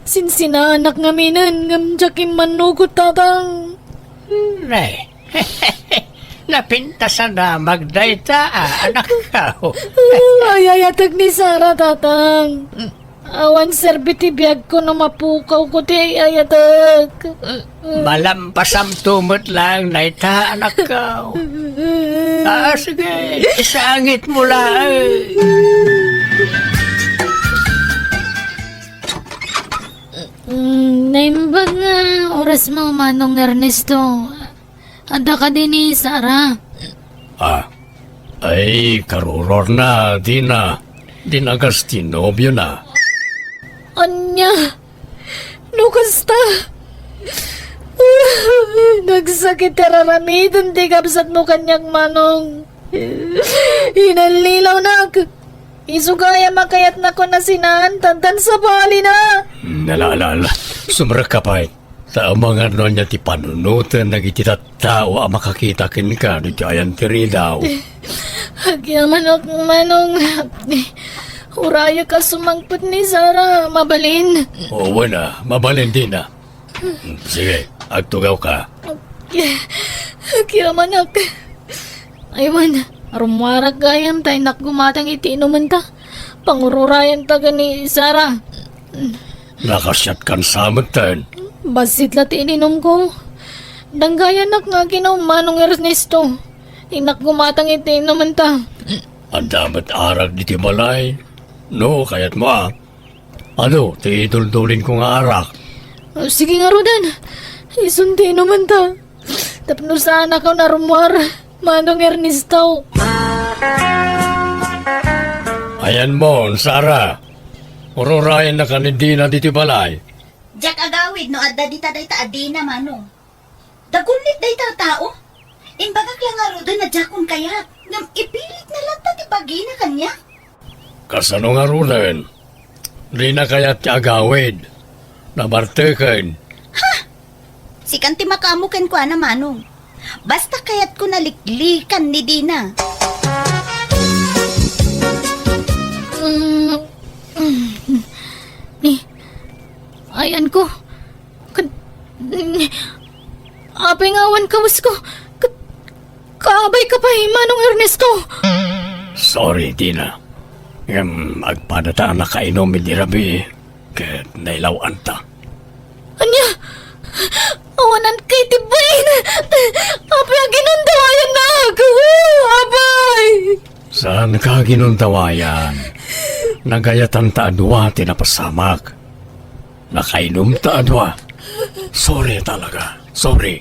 Sinsinaanak ngaminen ngem diak immanugot, Tatang. Ne. Napintasan a magdayta, ah, anakko. Ay, ayatek ni Sara, Tatang. Awan serbi ti biagko no mapukawko ti ay-ayatek. Malambasamto met laeng dayta, anakko. Ah, sige, isangitmo laeng. Mm, naimbag nga orasmo, Manong Ernesto. Adda kadi ni Sara? Ah, ay, karurorna, Dina. Dinagas ti nobiona. Ania? No kasta? Nagsakit ti ar-aramiden ti kabsatmo kaniak, Manong. Inallilawnak. Isu gayam a kayatnakon a sinaan, tantan sabalina. Ala, ala, ala. Sumrekka pay. Ta amangan no ania ti panunoten dagiti tattao a makakita kenka no ti ayan ti ridaw. Agyamanak, Manong. Urayek a sumangpet ni Sara. Mabalin? Wen a, mabalin, Dina. Sige, agtugawka. Agyamanak. Ay wen, rummuarak gayam ta innak gumatang iti inumenta. Pangururayanta ken ni Sara. Nakasiatkan sa metten. Bassit la ti ininumko. Danggayannak nga aginum, Manong Ernesto. Innak gumatang iti inumenta. Adda met arak ditoy balay. No, kayatmo a. Adu ti iduldulinko nga arak. Sige ngaruden. Isun ti inumenta. Tapno saanakon a rummuar, Manong Ernesto. Ayanmon, Sara. Ururayennaka ni Dina ditoy balay. Diak agawid no adda dita dayta a Dina, Manong. Dagulit dayta a tao. Imbagak la ngaruden a diakon kayat, ngem ipilitna latta ti bagina kaniak. Kasano ngaruden? Dina kayat ti agawid. Nabarteken. Ha? Sikan ti makaammo kenkuana, Manong. Basta kayatko naliklikan ni Dina. Mm, mm, ni, ayanko. Kad-, apay nga awan kawesko? Ka-, kaabay ka pay, Manong Ernesto. Sorry, Dina. Ngem agpadata a nakainom idi rabii, ket nailaw-anta. Ania? Awanan kay ti bain! Apay a ginundawayannak? Apay! Saanka a ginundawayan. Nagayatanta a dua ti napasamak. Nakainumta a dua. Sorry talaga. Sorry.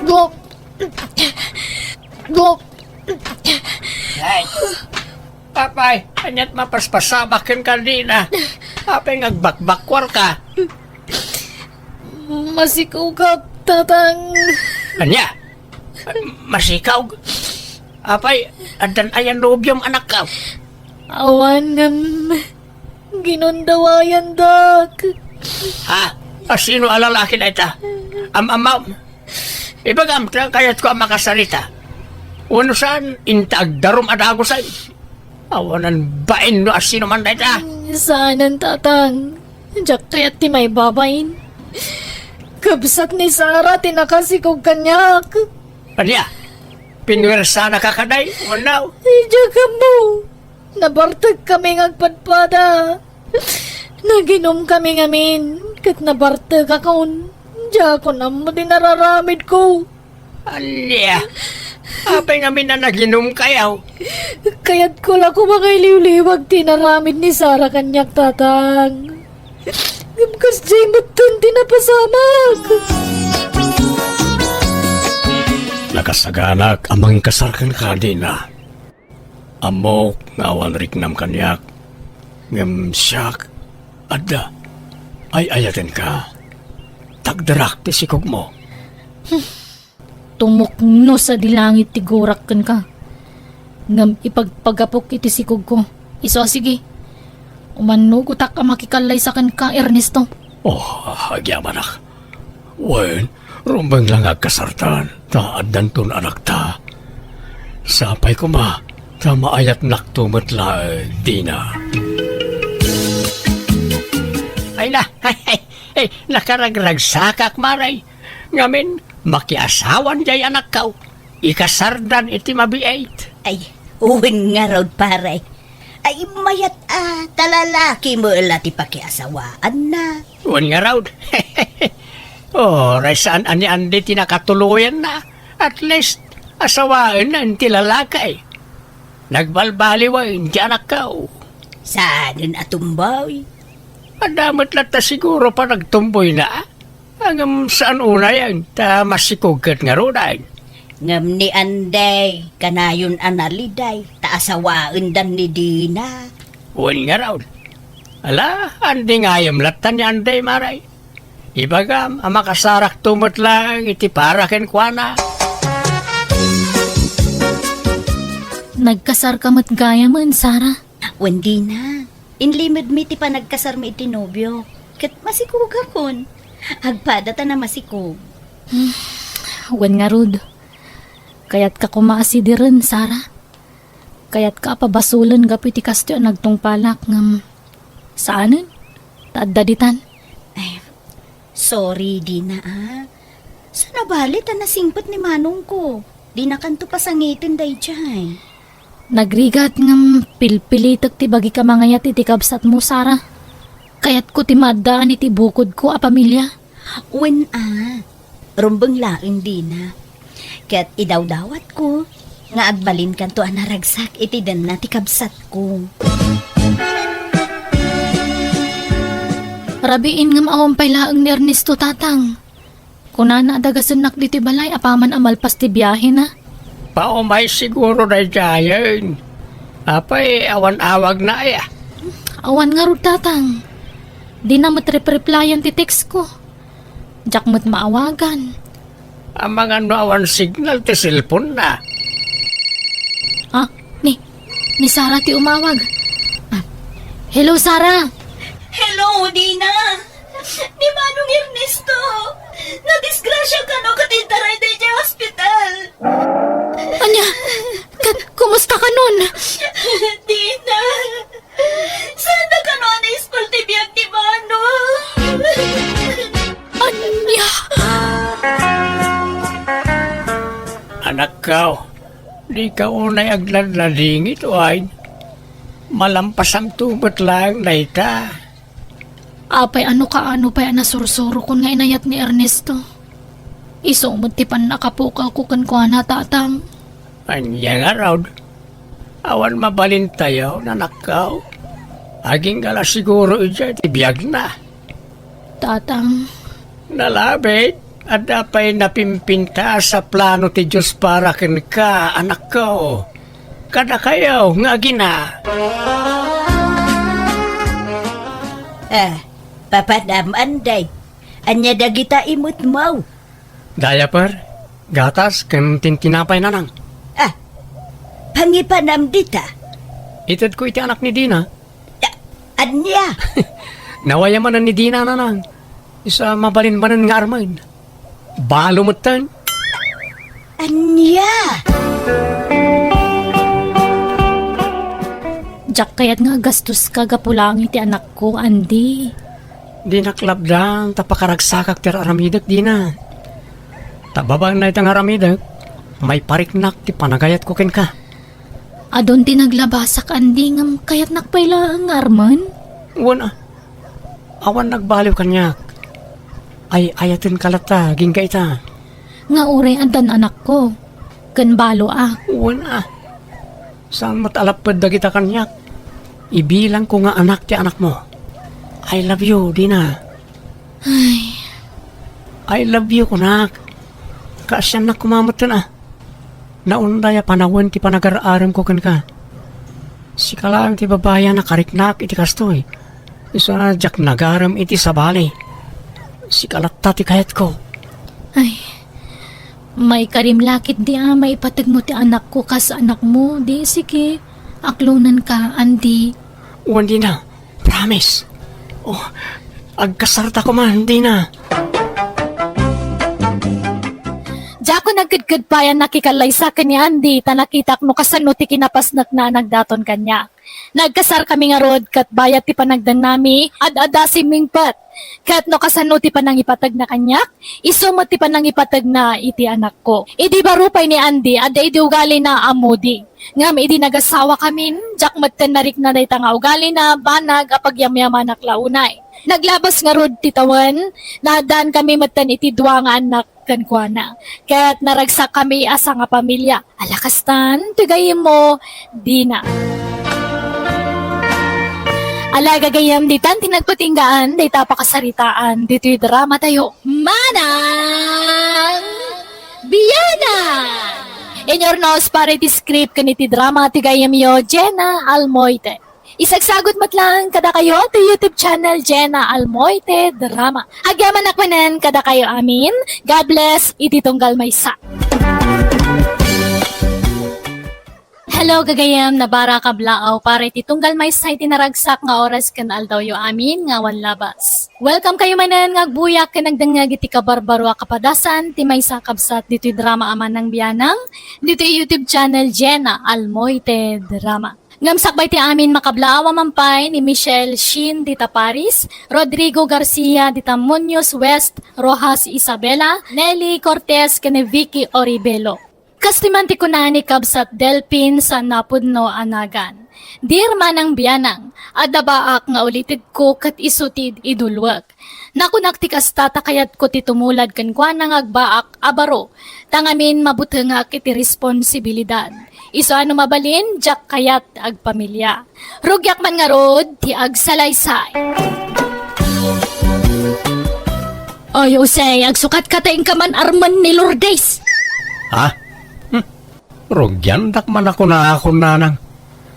Dok! Dok! Ay! Apay, ania't mapaspasamak kenka, Dina? Apay nga agbakbakkuarka? Masikawkak, Tatang. Ania? Masikaw? Apay, addan aya nobiom, anakko? Awan ngem ginundawayandak. Ha? Asino a lalaki dayta? Am-amam? Ibagam ta kayatko a makasarita. Wenno saan, inta agdarum a dagusen. Awanan bain no asino man dayta. Saanen, Tatang. Diak kayat ti maibabain. Kabsat ni Sara ti nakasikog kaniak. Ania? Pinuwersanaka kadi? Wenno? Diak ammo. Nabartek kami nga agpadpada. Naginum kami ngamin, ket nabartekakon. Diakon ammo ti nararamidko. Ania? Apay ngamin a naginumkayo? Kayatko la koma nga iliwliwag ti inaramid ni Sara kaniak, Tatang. Ngem kasdiay metten ti napasamak. Nakasaganak a mangikasar kenka, Dina. Ammok nga awan riknam kaniak, ngem siak, adda, ay-ayatenka. Tagderak ti sikogmo. Tumuknos a di langit ti gurak kenka, ngem ipagpagapok iti sikogko. Isu a sige, umannugotak a makikallaysa kenka, Ernesto. Oh, agyamanak. Wen, rumbeng la nga agkasartan, ta addanton anakta. Sapay koma, ta maayatnakto met laeng, Dina. Ay na, ay, nakaragragsakak, Mare. Ngamin, makiasawan jay anakko. Ikasardan iti mabiit. Ay, wen ngarud, pare. Ay, mayat a, ta lalaki met la ti pakiasawaanna. Wen ngarud. Uray saan a ni Andy ti nakatuloyanna. At least, asawaenna ti lalaki. Nagbalbaliwen ti anakko. Saanen a tumboy? Adda met latta siguro panagtumboyna. Ngem saan unayen, ta masikog ket ngaruden. Ngem ni Andy, kanayon a naliday, ta asawaendan ni Dina. Wen ngarud. Ala, Andy ngayem latta ni Andy, Mare. Ibagam a makasarakto met laeng iti para kenkuana. Nagkasarka met gayamen, Sara? Wen, Dina. Inlimedmi ti panagkasarmi iti nobio, ket masikogakon. Agpada ta namasikog. Wen ngarud, kayatka koma a sidiren, Sara. Kayatka a pabasolen gapu iti kastoy a nagtungpalak, ngem saanen, ta adda ditan. Ay, sorry, Dina, a. Saan a bale ta nasingpet ni manongko. Dinakanto pasangiten daydiay. Nagrigat ngem pilpilitek ti bagik a mangayat iti kabsatmo, Sara. Kayatko ti maaddaan iti bukodko a pamilia. Wen a, rumbeng laeng, Dina. Ket idawdawatko nga agbalinkanto a naragsak iti denna ti kabsatko. Rabiin ngem awan pay laeng ni Ernesto, Tatang. Kunana a dagasennak ditoy balay apaman a malpas ti biahena. Paumay siguro daydiayen. Apay, awan awagna aya? Awan ngarud, Tatang. Dina met repreplayan ti textko. Diak met maawagan. Amangan no awan signal ti cellphone-na. Ah, ni, ni Sara ti umawag. Ah, hello, Sara. Hello, Dina. Ni Manong Ernesto, nadisgrasya kano ket intaray daydiay ospital. Ania? Ket kumusta kanon? Dina, saan da kano a naispal ti biag ni Manong? Ania? Anakko, dika unay agladladingit, wen? Malampasamto met laeng dayta. Apay, no kaano pay a nasursurokon nga inayat ni Ernesto? Isu met ti pannakapukawko kenkuana, Tatang. Ania ngarud? Awan mabalintayo, anakko. Agingga la siguro idiay ti biagna. Tatang. Nalabit, adda pay napimpintas a plano ti Dios para kenka, anakko. Kadakayo nga agina. Eh, papanam, Anday. Ania dagita imutmo? Diaper, gatas, ken tintinapay, Nanang. Ah, pangipanam dita? Itedko iti anak ni Dina. Ah, ania? Nawayaman ni Dina, Nanang. Isu a mabalin manen nga armen. Balo metten. Ania? Diak kayat nga agastoska gapu laeng iti anakko, Andy. Dinak labdan ta pakaragsakak ti ar-aramidek, Dina. Ta babaen dayta nga aramidek, maipariknak ti panagayatko kenka. Adun ti naglabasak, Andy, ngem kayatnak pay laeng nga armen. Wen a, awan nagbaliw kaniak. Ay-ayatenka latta, agingga ita. Nga uray addan anakko. ken balo a. Wen a. Saan met a lapped dagita kaniak? Ibilangko nga anak ti anakmo. I love you, Dina. Ay. I love you, kunak. Kaasiannak koma metten a. Naunday a panawen ti panagar-aremko kenka. Sika laeng ti babai a nakariknak iti kastoy. Isu a diak nagarem iti sabali. Sika latta ti kayatko. Ay, maikarim la ketdi a maipategmo ti anakko kas anakmo, di sige. Aklonenka, Andy. Wen, Dina. Promise. Oh, agkasarta koma, Dina. Diakon agkedked pay a nakikallaysa ken ni Andy ta nakitak no kasano ti kinapasnekna a nagdaton kaniak. Nagkasarkami ngarud ket bayat ti panagdennami, ad-adda a simmingpet. Ket no kasano ti panangipategna kaniak, isu met ti panangipategna iti anakko. Idi baro pay ni Andy, adda idi ugalina a moody. Ngem idi nagasawakamin, diak metten narikna dayta nga ugalina, banag a pagyamyamanak la unay. Naglabas ngarud ti tawen, naaddankami metten iti dua nga annak kenkuana. Ket naragsakkami a sangapamilia. Ala kastan, ti gayyemmo, Dina. Ala gagayyem, ditan ti nagpatinggaan dayta a pakasaritaan ditoy dramatayo. Manang Bianang! Inurnos para iti script ken iti drama ti gayyemyo, Jenna Almoite. Isagsagut met laeng kadakayo ti YouTube channel Jenna Almoite Drama. Agyamanak manen kadakayo amin. God bless iti tunggal maysa. Hello, gagayyem, nabarakab laaw para iti tunggal maysa iti naragsak nga oras ken aldawyo amin nga awan labas. Welcome kayo manen nga agbuyak ken agdengngeg iti kabarbaro a kapadasan ti maysa a kabsat ditoy drama a Manang Bianang, ditoy YouTube channel Jenna Almoite Drama. Ngem sakbay ti amin, makablaaw a mampay ni Michelle Shin dita Paris, Rodrigo Garcia dita Muñoz West, Roxas Isabela, Nelly Cortez ken ni Vicky Oribelo. Kastoy man ti kuna ni Kabsat Delpin sa napudno a nagan. Dear Manang Bianang, adda baak nga ulitegko ket isu ti idulwek. Nakunak ti kasta ta kayatko ti tumulad kenkuana nga agbaak a baro, ta ngamin mabutengak iti responsibilidad. Isu a no mabalin, diak kayat agpamilia. Rugiak man ngarud ti agsalaysay. Oy, Jose, agsukat ka ta inka man armen ni Lourdes. Ha? Hmm. Rugiandak man a kunakon, nanang.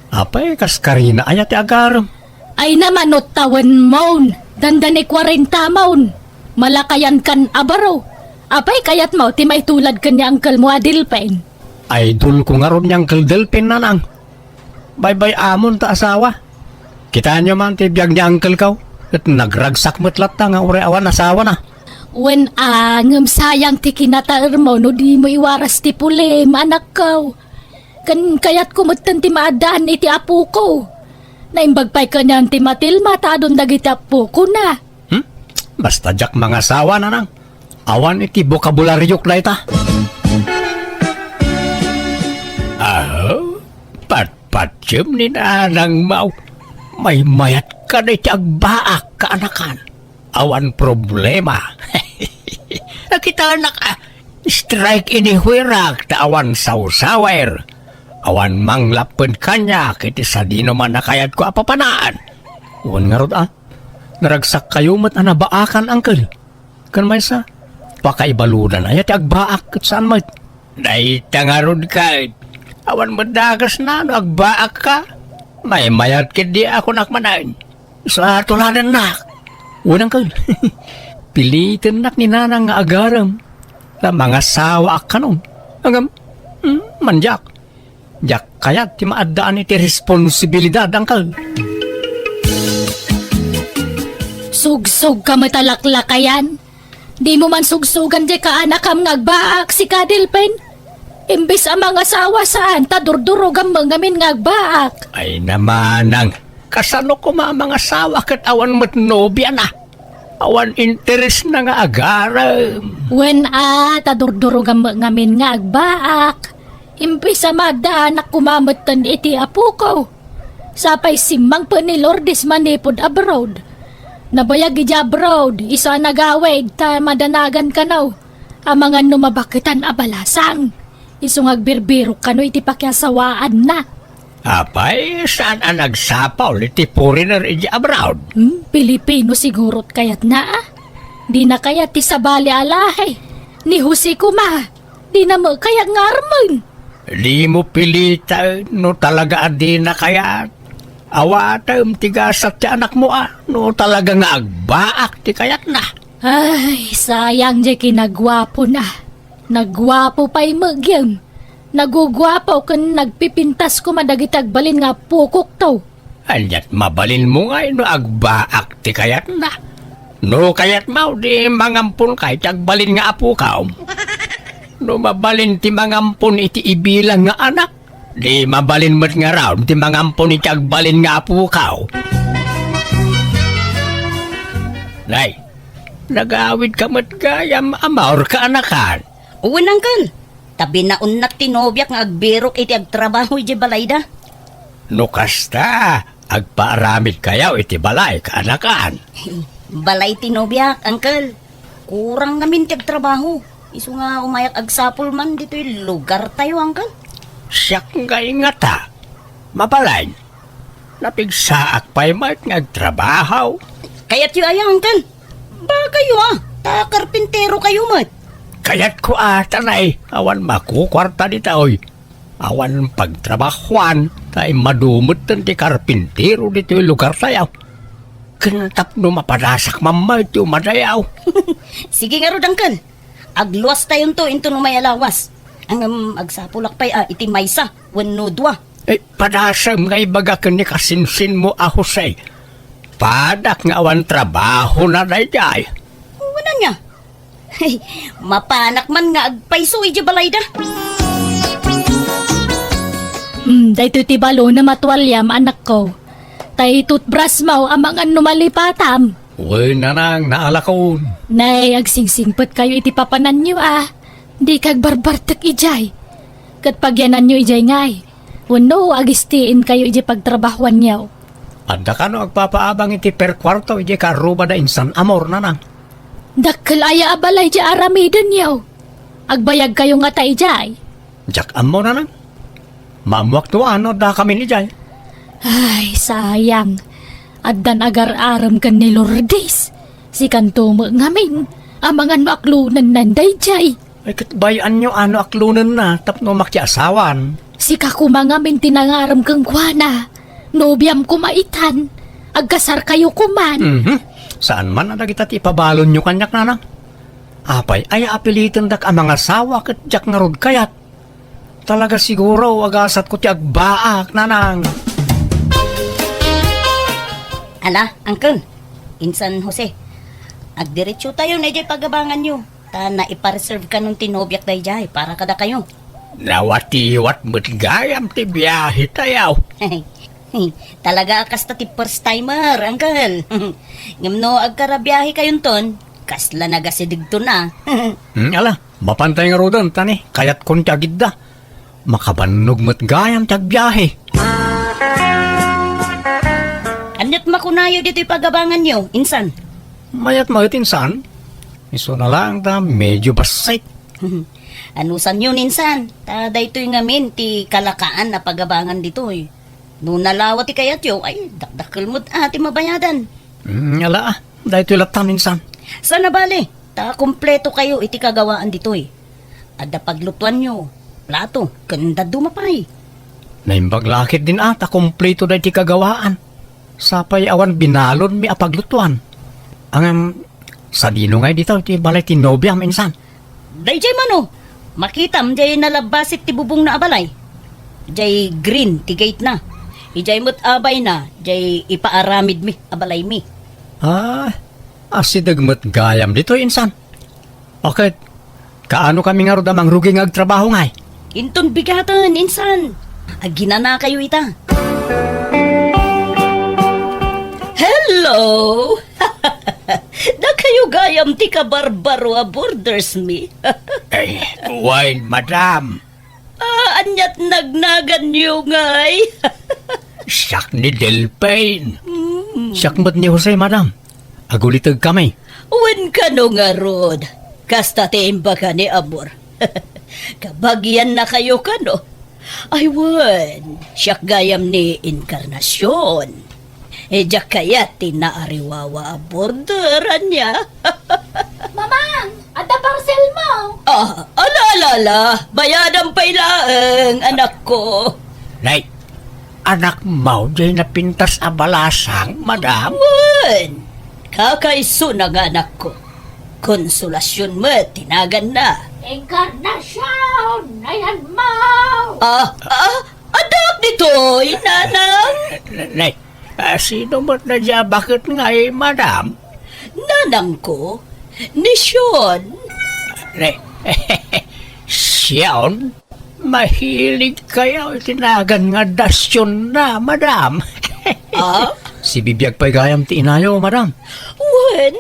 Apay, kas karina aya ti agarem? Ay naman, no tawenmon, dandani kuarenta mon. Malakayankan a baro. Apay, kayatmo ti maitulad ken ni angkelmo a Delpin? Idolko ngarud ni Angkel Delpin, nanang. Baybay-amon ta asawa. Kitaenyo man ti biag ni angkelko, ket nagragsak met latta nga uray awan asawana. Wen a, ngem sayang ti kinataermo no dimo iwaras ti pulim, anakko. Ken kayatko metten ti maaddaan iti apoko. Naimbag pay kanian ti Matilma ta adun dagiti apokona. Hmm? Basta diak mangasawa, nanang. Awan iti bokabulariok dayta. Aho, patpatiem ni nanangmo. Maymayat ka iti agbaak, kaanakan. Awan problema. Nakitaanak, ah, strike ini huirak ta awan sawsawer. Awan manglapped kaniak iti sadino man a kayatko a papanaan. Wen ngarud, ah, naragsakkayo met a nabaakan, angkel. Ken maysa, pakaibaludan aya ti agbaak ket saan met. Dayta ngarud ket, awan met dakesna no agbaakka. Maymayat ketdi a kunak manen. Sa tuladennak. Wen angkel. Pilitennak ni nanang nga agarem. Ta mangasawaak kanon. Ngem, hmm, mandiak. Diak kayat ti maaddaan iti responsibilidad, angkel. Sugsog ka met a laklakayan. Dimo man sugsogan diay kaanakam nga agbaak, sika, Delpin. Imbes a mangasawa, saan ta durdurogam met ngamin nga agbaak. Ay namanang, kasano koma a mangasawa ket awan met nobiana? Awan interesna nga agarem. Wen a, ta durdurogam met ngamin nga agbaak. Imbes a maaddaanak koma metten iti apoko. Sapay simmangpet ni Lourdes manipud abroad. Nabayag idiay abroad, isu a nagawid ta madanagan kano. Amangan no mabaketan a balasang. Isu nga agbirbirok kano iti pakiasawaanna. Apay, saan a nagsapul iti foreigner iti abroad? Hmm, Pilipino sigurot kayatna, a? Dina kayat ti sabali a lahi. Ni Jose koma, dina met kayat nga armen. Dimo piliten no talaga a dina kayat. Awatem ti gasat ti anakmo a no talaga nga agbaak ti kayatna. Ay, sayang diay kinaguapona. Naguapo pay met gayam. Naguguapo ken nagpipintas koma dagiti agbalin nga apokokto. Ania't mabalinmo ngay no agbaak ti kayatna? No kayatmo, di mangampon kay ti agbalin nga apokom. No mabalin ti mangampon iti ibilang nga anak, di mabalin met ngarud ti mangampon iti agbalin nga apokaw. Nay, nagawid ka met gayam a maurka a nakan. Wen, uncle. Ta binaonnak ti nobiak nga agbirok iti agtrabaho idiay balayda. No kasta, agpaaramid kayo iti balay, kaanakan. Balay ti nobiak, uncle. Kurang ngamin ti agtrabaho. Isu nga umayak agsapul man ditoy lugartayo, uncle. Siak nga ingata. Mabalin. Napigsaak pay met nga agtrabaho. Kayatyo aya, uncle? Bakayo, a. Ta karpintero kayo met. Kayatko a, tanay. Awan makukuarta ditoy. Awan pagtrabahuan, ta immadu metten ti karpintero ditoy lugartayo. Ken tapno mapadasak man met ti umadayo. Sige ngarud, uncle. Agluastayonto inton umay a lawas. Ngem agsapulak pay a iti maysa wenno dua. Eh, padasem nga ibaga ken ni kasinsinmo a Jose. Padak nga awan trabahona daydiay. Wen ania? Mapanak man nga agpayso idiay balayda. Hmm, daytoy ti balon a matualiam, anakko. Tay toothbrush mo, amangan no malipatam. Wen, nanang, naalakon. Nay, agsingsingpet kayo iti papananyo, a. Dika agbarbartek idiay. Ket pagyananyo idiay ngay. Wenno, agistiinkayo idiay pagtrabahuanyo. Adda kano agpapaabang iti per kuarto idiay karruba da insan Amor, nanang? Dakkel aya a balay diay aramidenyo. Agbayagkayo ngata idiay. Diak ammo, nanang. Maammoak no ania adda kamin idiay. Ay, sayang. Addan agar-arem ken ni Lourdes. Sikanto met ngamin, amangan no aklonennan daydiay. Ay, ket bay-anyo a no aklonenna tapno makiasawan. Sika koma ngamin ti nangarem kenkuana. Nobiam koma itan. Agkasarkayo koman. Mhm. Saan man a dagita ti ipabalonyo kaniak, nanang. Apay, aya a pilitendak a mangasawa ket diak ngarud kayat. Talaga siguro, agasatko ti agbaak, nanang. Ala, uncle, insan Jose, agdiretsotayon idiay pagabanganyo, ta naipareserve kanon ti nobiak daydiay para kadakayo. Nawatiwat met gayam ti biahe tayo. Talaga a kasta ti first timer, uncle. Ngem no agkarabiahekayonton, kasla nagasidegton a. Hmm, ala, mapantay ngaruden, ta ni, kayatkon ti agidda. Makabannog met gayam ti agbiahe. Aniat makunayo ditoy pagabanganyo, insan? Mayat met, insan. Isuna laeng ta medyo bassit. Anusanyo, insan, ta daytoy ngamin ti kalakaan a pagabangan ditoy. No nalawa ti kayatyo, ay, dakdakkel met a ti mabayadan. Mm, ala, daytoy latta, insan. Saan a bale, ta kumpleto kayo iti kagawaan ditoy. Adda paglutuanyo, plato, ken dadduma pay. Naimbag la ketdin a ta kumpleto daytoy kagawaan. Sapay awan binalonmi a paglutuan. Ngem, sadino ngay ditoy ti balay ti nobiam, insan? Daydiay mano, makitam diay nalabbasit ti bubongna a balay. Diay green ti gatena. Idiay met abayna, diay ipaaramidmi a balaymi. Ah, asideg met gayam ditoy, insan. Ket, kaano kami ngarud a mangrugi nga agtrabaho ngay? Inton bigaten, insan. Aginanakayo ita. Hello! Dakayo gayam ti kabarbaro a boarders mi. Ay, wen, madam. Ah, aniat nagnaganyo ngay? Siak ni Delphine. Mm. Siak met ni Jose, madam. Aguliteg kami. Wen kano ngarud, kasta ti imbaga ni Amor. Kabagiannakayo kano? Ay wen, siak gayam ni Encarnacion. E, diak kayat ti naariwawa a border, ania? Mamang, adda parcel mo. Ah, ala, ala, ala. Bayadam pay laeng, anakko. Nay, anakmo diay napintas a balasang, madam? Wen, kakaisuna nga anakko. Consolacion met ti naganna. Encarnacion, ayanmo. Ah, ah, addaak ditoy, nanang. Nay, ah, sino met daydiay a baket ngay, madam? Nanangko, ni Sion. Nay, Sion? Mahilig kayo iti nagan nga Dacionna, madam. Ah? Sibibiag pay gayam ti inayo, madam. Wen,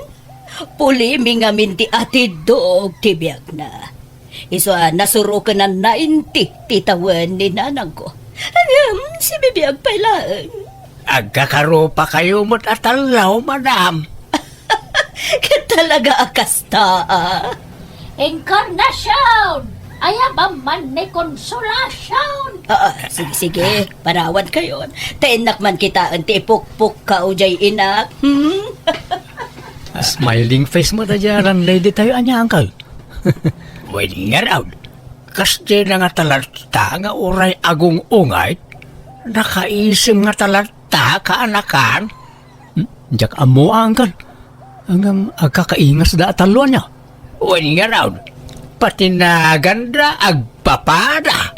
pulimi ngamin ti atiddog ti biagna. Isu a nasuroken a ninety ti tawen ni nanangko. Ngem, sibibiag pay laeng. Agkakarupakayo met a tallo, madam. Ket talaga a kasta, a. Encarnacion! Ayabam man ni Consolacion! Ah, ah, sige, sige. Parawankayon. Ta innak man kitaen ti ipukpukkaw diay inak. Hmm? Smiling face met daydiay a landlady tayo, ania, uncle? Wen ngarud, kasdiay na nga talatta nga uray agung-ungayt, nakaisem nga talatta, kaanakan? Hmm? Diak ammo, uncle. Ngem agkakaingasda a tallo, ania? Wen ngarud, pati naganda agpapada.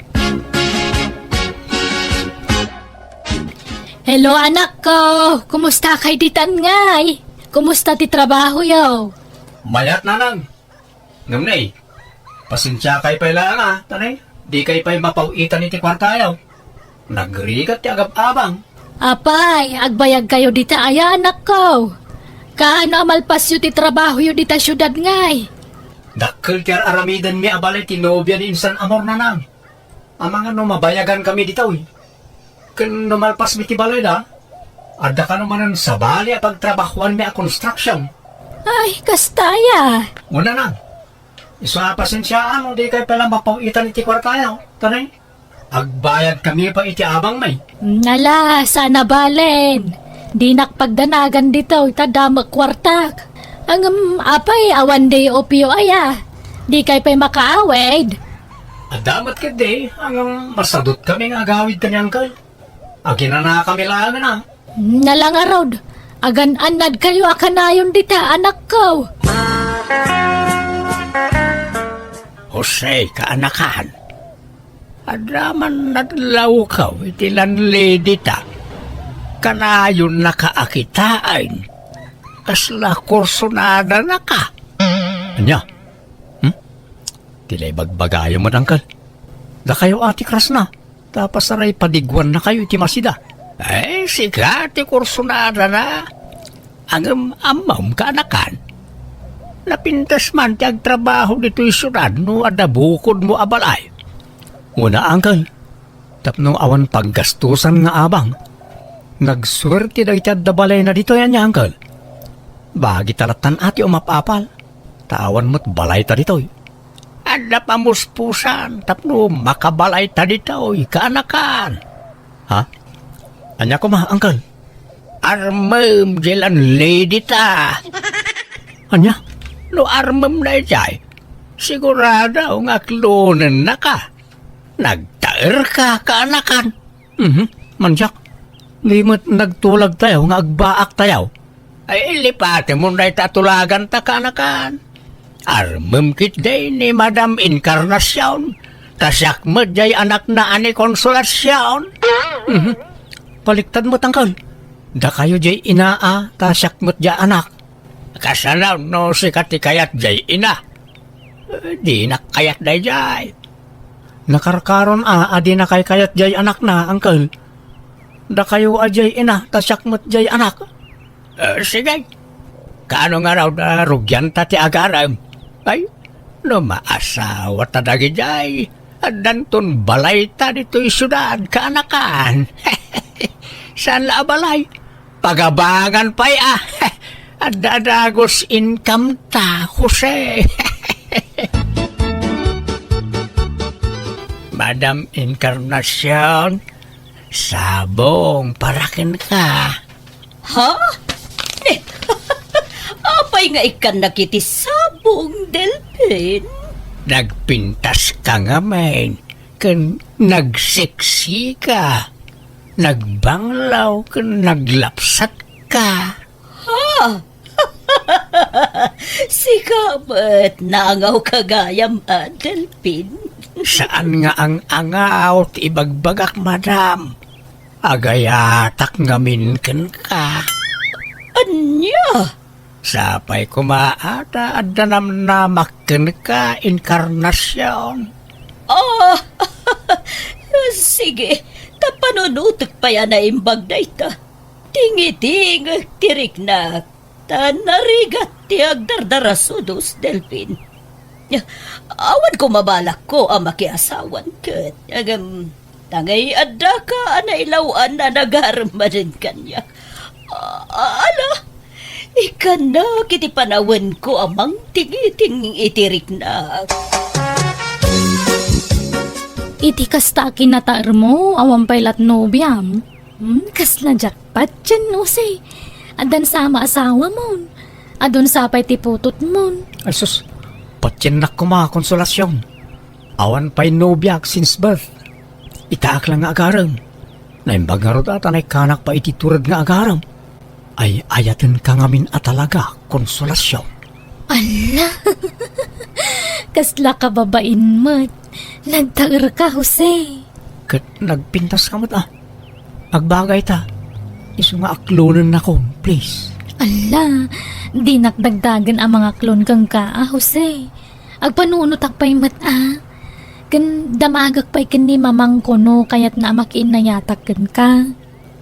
Hello, anakko. Kumusta kay ditan ngay? Kumusta ti trabahoyo? Mayat, nanang. Ngem nay, pasensiakay pay laeng a, ta nay, dikay pay mapaw-itan iti kuartayo. Nagrigat ti agab-abang. Apay, agbayagkayo dita aya, anakko? Kaano a malpasyo ti trabahoyo dita siudad ngay? Dakkel ti ar-aramidenmi a balay ti nobia ni insan Amor, nanang. Amangan no mabayagankami ditoy. Ken no malpasmi ti balayda, adda kano manen sabali a pagtrabahoanmi a construction. Ay, kasta aya. Una na. Isu a pasensiaan no dikay pay la mapaw-itan iti kuartayo. Tanay, agbayadkami pay iti abangmi. Nala, sana balen. Dinak pagdanagan ditoy ta adda met kuartak. Ngem, apay, awan day opyo aya. Dikay pay makaawid. Adda met ketdi, ngem masadutkami nga agawid ken ni Uncle. Aginanakami laengen a. Nala ngarud, agan-annadkayo a kanayon dita, anakko. Jose, kaanakan. Adda man nadlawko iti landlady ta. Kanayonnaka a kitaen. Kasla kursonadanaka. Ania? Hmm? Ti la ibagbagayo met, Uncle. Dakayo a ti krasna, ta pasaray padiguannakayo iti masida. Ay, sika ti kursonadana. Ngem ammom, kaanakan. Napintas man ti agtrabaho ditoy siudad no adda bukodmo a balay. Una, Uncle, tapno awan paggastusan nga abang. Nagsuerte dagiti adda balayna ditoy, ania, Uncle? Bagita lattan a ti umap-apal, ta awan met balayta ditoy. Adda pamuspusan tapno makabalayta ditoy, kaanakan. Ha? Ania koma, Uncle? Armem diay landlady ta. Ania? No armem daydiay, sigurado nga aklonennaka. Nagtaerka, kaanakan. Mhm. Mansiak, di met nagtulagtayo nga agbaaktayo. Ay, lipatemon dayta a tulaganta, kaanakan. Armem ketdi ni Madam Encarnacion, ta siak met diay anakna a ni Consolacion. Mhm. Baliktad met, Uncle. Dakayo diay ina a, ta siak met diay anak. Kasano no sika ti kayat diay ina? Eh, dinak kayat daydiay. Nakarkaron a, a dinakay kayat diay anakna, Uncle. Dakayo a diay ina, ta siak met diay anak. Eh, sige. Kaano ngarud a rugianta ti agarem? Ay, no maasawata dagidiay, addanton balayta ditoy siudad, kaanakan. Saan la a balay? Pagabangan pay a. Adda dagus income ta, Jose. Madam Encarnacion, sabong para kenka. Ha? Eh, apay nga ikkannak iti sabong, Delpin? Nagpintas ka ngamin, ken nagseksi ka. Nagbanglaw ken naglapsat ka. Ha? Sika met, naangaw ka gayam, a, Delpin? Saan nga ang-angaw ti ibagbagak, madam. Agayatak ngamin kenka. Ania? Sapay koma a ta adda namnamak kenka, Encarnacion. Ah, sige, ta panunotek pay a naimbag dayta. Tingitingek ti riknak, ta narigat ti agdardarasudos, Delpin. Awan koma balakko a makiasawan ket, ngem, ta ngay addaka a nailaw-an a nagarem manen kaniak. A-, ala, ikkannak iti panawenko a mangtingiting iti riknak. Iti kasta a kinataermo, awan pay lat nobiam. Hmm, kasla jackpot, Jen Jose. Addan sa a maasawamon. Adun sa pay ti putotmon. Ay sus, patiennak koma, Consolacion. Awan pay nobiak since birth. Itaak lang nga agarem. Naimbag ngarud a ta naikkanak pay iti tured nga agarem. Ay-ayatenka ngamin a talaga, Consolacion. Ala! Kasla kababain met. Nagtaerka, Jose. Ket nagpintaska met, a. Agbagayta. Isu nga aklonennakon, please. Ala, dinak dagdagen a mangaklon kenka, a, Jose. Agpanunotak pay met, a. Ken damagak pay ken ni mamangko no kayatna a makiinnayatak kenka.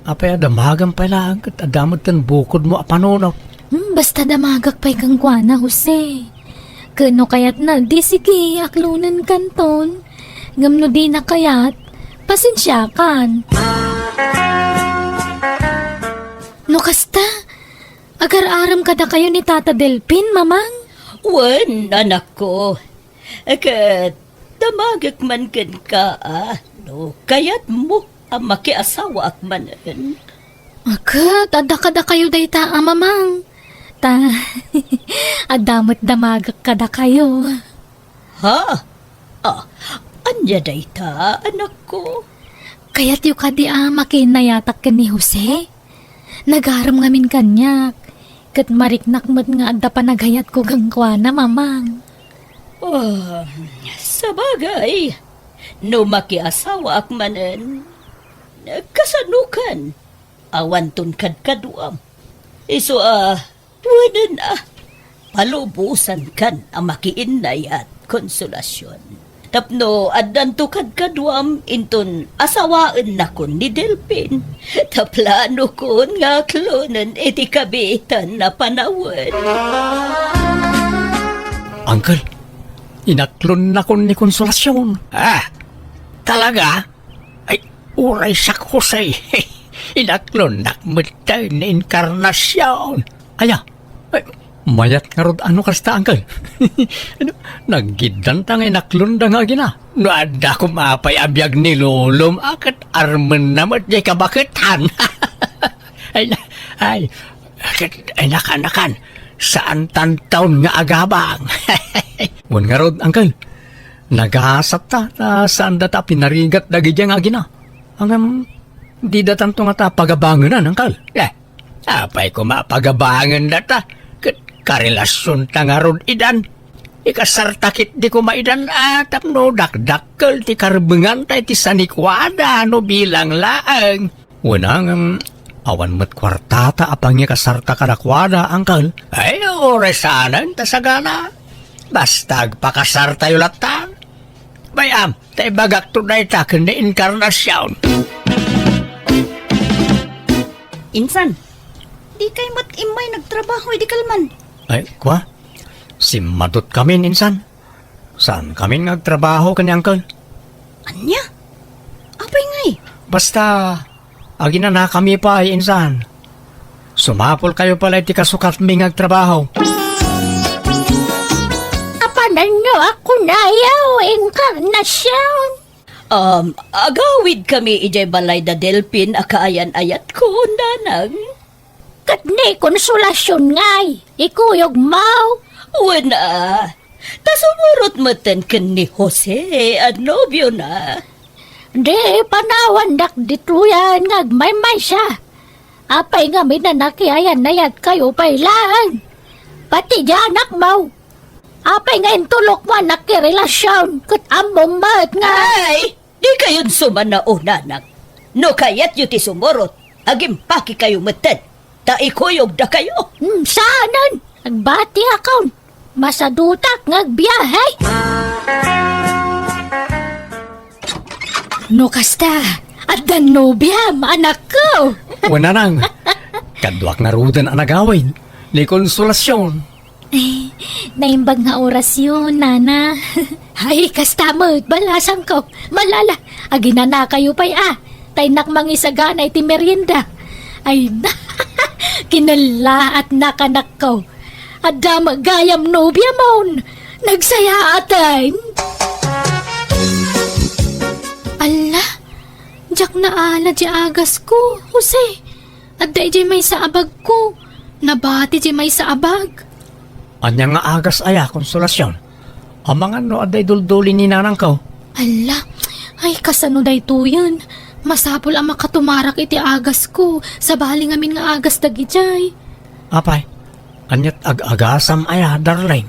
Apay a damagam pay laeng ket adda met ten bukodmo a panunot? Hmm, basta damagak pay kenkuana, Jose. Ken no kayatna, di sige, aklonenkanton. Ngem no dina kayat, pasensiakan. No kasta, agar-arem kadakayo ni Tata Delpin, Mamang? Wen, anakko. Ket damagek man kenka, a, no kayatmo a makiasawaak manen. Ket adda kadakayo dayta a Mamang. Ta, adda met damagek kadakayo. Ha? A, ania dayta, anakko? Kayatyo kadi a makiinnayatak ken ni Jose? Nagarem ngamin kaniak, ket mariknak met nga adda panagayatko kenkuana, Mamang. Ah, sabagay, no makiasawaak manen, kasanokan? Awanton kadkaduam. Isu a, wenen a, palubosankan a makiinnayat, Consolacion. Tapno addanto kadkaduam inton asawaennakon ni Delpin. Ta planokon nga aklonen iti kabiitan a panawen. Uncle, inaklonnakon ni Consolacion. Ah, talaga? Ay, uray siak, Jose. Inaklonnak met ni Encarnacion. Aya, ay, mayat ngarud a no kasta, uncle. Ano, naggiddanta nga inaklonda nga agina. No adda koma pay a biag ni lolom, a ket armenna met diay kabaketan. Ay, na-, ay, ket, ay, nakan, nakan. Saan tantaon nga agabang. Wen ngarud, uncle. Nagasatta, ta saandata a pinarigat dagiti nga agina. Ngem, dida tanto ngata pagabangenan, uncle. Eh, apay koma a pagabangenda ta? Ket karelasionta ngarud idan. Ikasarta ketdi koma idan a tapno dakdakkel ti karbenganta iti sanikuada no bilang laeng. Wen a ngem, awan met kuartata a pangikasarta kadakuada, uncle. Ay, uray saanen ta sagana. Basta agpakasartayo lattan. Bay-am, ta ibagakto dayta ken ni Encarnacion. Insan, dikay met immay nagtrabaho idi kalman? Ay, kua? Simmadutkami, insan. Saankami nga agtrabaho ken ni uncle. Ania? Apay ngay? Basta, aginanakami pay, insan. Sumapulkayo pay la iti kasukatmi nga agtrabaho. Apananno a kunayo, Encarnacion? Um, agawidkami idiay balay da Delpin a kaayan-ayatko, nanang. Ket ni Consolacion ngay, ikuyogmo? Wen a, ta sumurot metten ken ni Jose a nobiona. Di panawandak ditoyen nga agmaymaysa. Apay ngamin a nakiayan-ayatkayo pay laeng? Pati di anakmo. Apay nga intulokmo a nakirelasion ket ammom met nga Ay! Dikayon sumanao, nanang. No kayatyo ti sumurot, agimpakikayo metten, ta ikuyogdakayo. Hmm, saanen? Agbatiakon. Masadutak nga agbiahe. No kasta, addan nobiam, anakko. Wen, nanang. Kaduak ngaruden a nagawid, ni Consolacion. Eh, naimbag nga orasyon, nana. Ay, kasta met, balasangko. Malala, aginanakayo pay a. Ta innak mangisagana iti merienda. Ay, kinellaatnak, anakko. Adda met gayam nobiamon. Nagsayaaten. Alla, diak naala di agasko, Jose. Adda idiay maysa a bagko. Nabati idiay maysa a bag. Ania nga agas aya, Consolacion? Amangan no adda idulduli ni nanangko? Alla, ay, kasano daytoyen? Masapul a makatumarak iti agasko, sabali ngamin nga agas dagidiay. Apay, aniat ag-agasam aya, darling?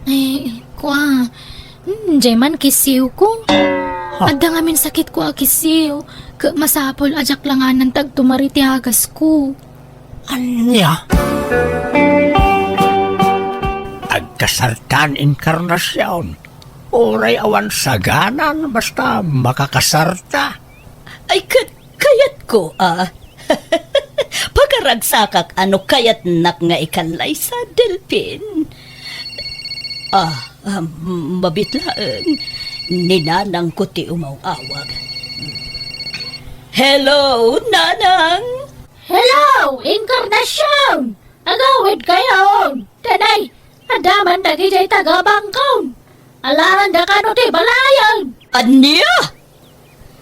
Eh, kua, hmm, diay man kisiwko. Ha? Adda ngamin sakitko a kisiw, ket masapul a diak langanan ti agtumar iti agasko. Ania? Agkasartan, Encarnacion. Uray awan saganan, basta makakasarta. Ay, ket kayatko, a. Pakaragsakak a no kayatnak nga ikallaysa, Delpin. Ah, ah, mabiit laeng. Ni nanangko ti umaw-awag. Hello, nanang! Hello, Encarnacion! Agawidkayon! Danay, adda man dagidiay taga-bangkon. Alaenda kano ti balayen? Ania?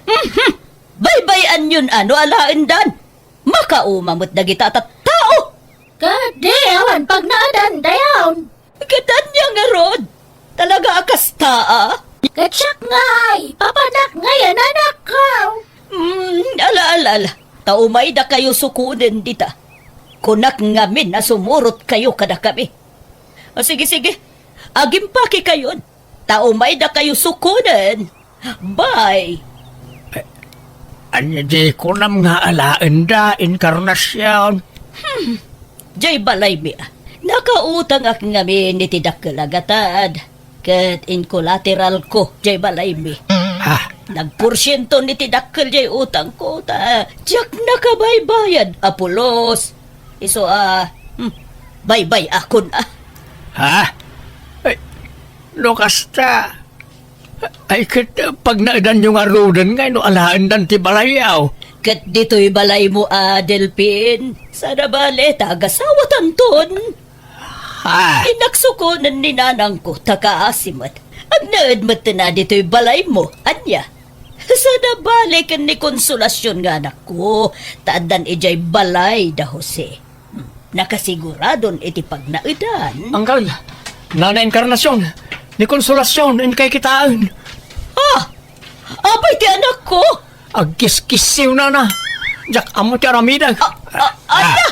Mhm. Baybay-anyon a no alaendan. Makauma met dagita a tattao. Ket di awan pagnaedandayon. Ket ania ngarud? Talaga a kasta a? Ket siak ngay, papanak ngay a nanakko. Mm, ala, ala, ala. Ta umaydakayo sukonen dita. Kunak ngamin a sumurotkayo kadakami. O, sige, sige. Agimpakikayon. Ta umaydakayo sukonen. Bye. Eh, ania di kunam nga alaenda, Encarnacion? Hmm. Diay balaymi, a. Nakautangak ngamin iti dakkel a gatad. Ket in-collateralko diay balaymi. Ah. Nagporsienton iti dakkel diay utangko, ta diak nakabaybayad a pulos. Isu a, hmm, baybay-akon a. Ha? Ay, no kasta, ay, ket pagnaedanyo ngaruden ngay no alaendan ti balayyo? Ket ditoy balaymo a, Delpin. Saan a bale, ta agasawatanton. Ah. Innak sukonen ni nanangko, ta kaasi met. Agnaed metten a ditoy balaymo. Ania? Saan a bale ken ni Consolacion nga anakko, ta addan idiay balay da Jose. Hmm, nakasiguradon iti pagnaedan. Anggal, Nana Encarnacion, ni Consolacion, inkay kitaen. Ah! Apay ti anakko? Agkiskissiw, nana. Diak ammo ti aramidek. A, a, ala!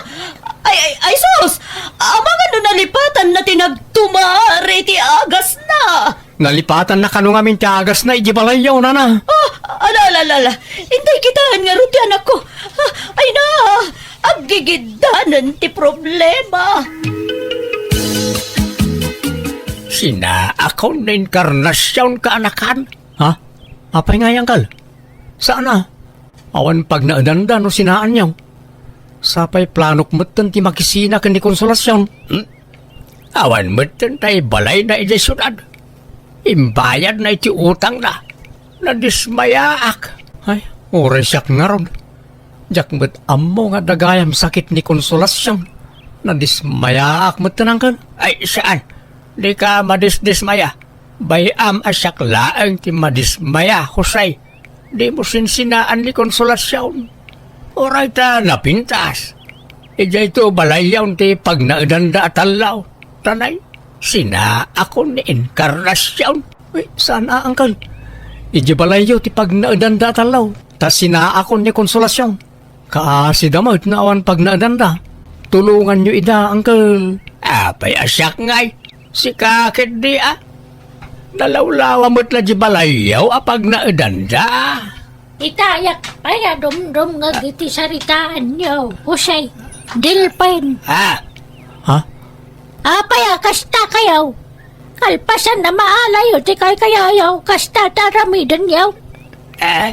Ay, ay, ay, sus! Amangan no nalipatanna ti nagtumar iti agasna. Nalipatanna kano ngamin ti agasna idiay balayyo, nana. Ah, ala, ala, ala, ala. Intay kitaen ngarud ti anakko. Ah, ay na, aggigiddanen ti problema. Sinaakon ni Encarnacion, kaanakan. Ha? Apay ngay, anggal? Saan a? Awan pagnaedanda no sinaanyo. Sapay planok metten ti makisina ken ni Consolacion. Hmm? Awan metten tay balayna idiay siudad. Imbayadna iti utangna. Nadismayaak. Ay, uray siak ngarud. Diak met ammo nga dagayam sakit ni Consolacion. Nadismayaak metten, anggal. Ay, saan. Dika madisdismaya. Bay-am a siak laeng ti madismaya, Jose. Dimo sinsinaan ni Consolacion. Uray ta napintas. Idiay to balayyon ti pagnaedanda a tallo. Tanay, sinaakon ni Encarnacion. Uy, saan a, Uncle? Idiay balayyo ti pagnaedanda a tallo. Ta sinaakon ni Consolacion. Kaasida met no awan pagnaedanda. Tulonganyo ida, Uncle. Apay a siak ngay? Sika ketdi a. Nalawlawa met la di balayyo a pagnaedanda. Itayak pay a dumdumngeg iti saritaanyo, Jose. Delpin. Ha? Ha? Apay a kasta kayo? Kalpasan a maalayo ti kaykayayo, kasta ti aramidenyo. Eh?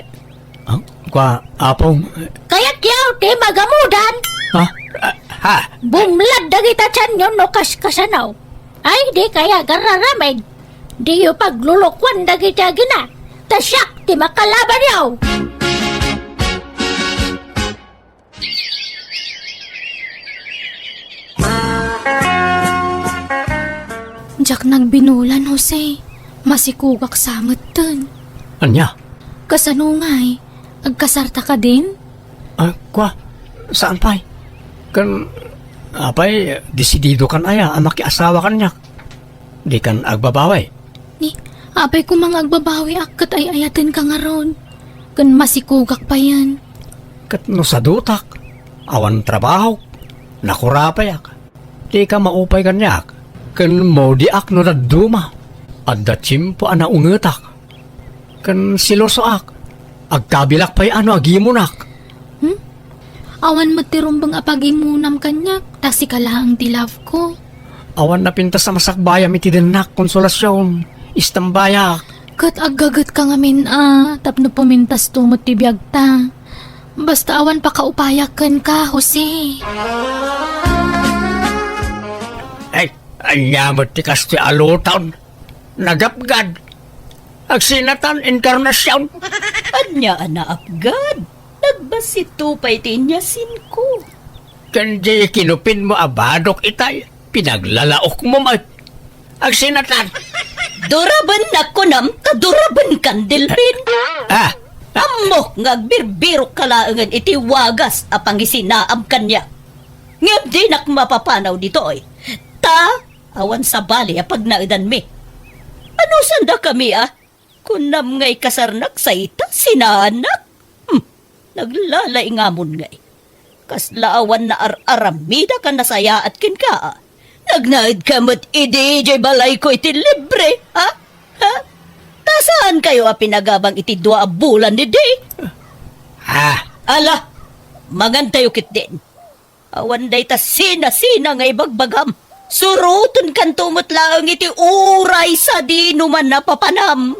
Ah, kua, Apong. Kayatyo ti magamudan. Ha? Ah, ha? Bumlad dagita tianyo no kaskasano. Ay, di kaya gararamed. Diyo paglulukuan dagiti agina. Ta siak ti makalabanyo. Diak nagbinulan, Jose. Masikugak sa metten. Ania? Kasano ngay? Agkasarta kadin? Ah, kua, saan pay? Kan, apay, desidido kan aya a makiasawa kaniak. Di kan agbabawi. Ni, apay koma nga agbabawiak ket ay-ayatenka ngarud. Ken masikugak payen. Ket no sadutak, awan trabahok, nakurapayak. Dika maupay kaniak, ken maudiak no dadduma. Adda tiempo a naungetak. Ken selosoak, agkabilak pay a no agimunak. Hmm? Awan met ti rumbeng a pagimunam kaniak, ta sika laeng ti love ko. Awan napintas a masakbayam iti dennak, Consolacion. Istambayak. Ket aggagetka ngamin a tapno pumintasto met ti biagta. Basta awan pakaupayak kenka, Jose. Ay, ania met ti kastoy a luton? Nagapgad. Agsinatan, Encarnacion. Ania a naapgad? Nagbassit pay ti inyasinko. Ken di kinupinmo a badok itay, pinaglalaokmo met. Agsinatan. Durabennak kunam, ta durabenkan, Delpin. Ah. Ammok nga agbirbirokka laengen iti wagas a pangisinaam kaniak. Ngem dinak mapapanaw ditoy. Ta awan sabali a pagnaedanmi. Ano sanda kami, a? Kunam nga ikasarnak sa ita, sinaannak? Hmm, naglalaingamon ngay. Kasla awan naar-aramidek a nasayaat kenka, a? Nagnaedka met idi idiay balayko iti libre, ha? Ha? Ta saankayo a pinagabang iti dua a bulan idi? Ah. Ala, mangantayo ketdin. Awan dayta sina-sina nga ibagbagam. Surotenkanto met laeng iti uray sadino man a papanam.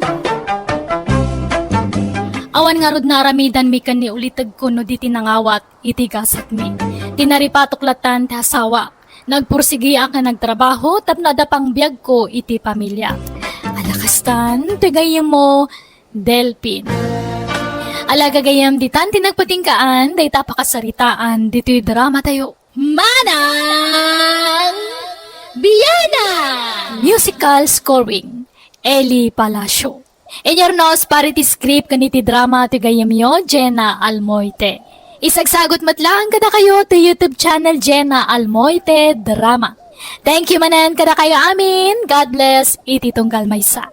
Awan ngarud naaramidanmi ken ni ulitegko no di ti nangawat iti gasatmi. Ti naripatok lattan ti asawa. Nagpursigiak nga nagtrabaho tapno adda pangbiagko iti pamiliak. Ala kastan, ti gayyemmo, Delpin. Ala gagayyem, ditan ti nagpatinggaan dayta a pakasaritaan ditoy dramatayo. Manang Bianang! Musical scoring, Eli Palacio. Inyurnos para iti script ken iti drama ti gayyemyo, Jenna Almoite. Isagsagut met laeng kadakayo ti YouTube channel Jenna Almoite Drama. Thank you manen kadakayo amin. God bless iti tunggal maysa.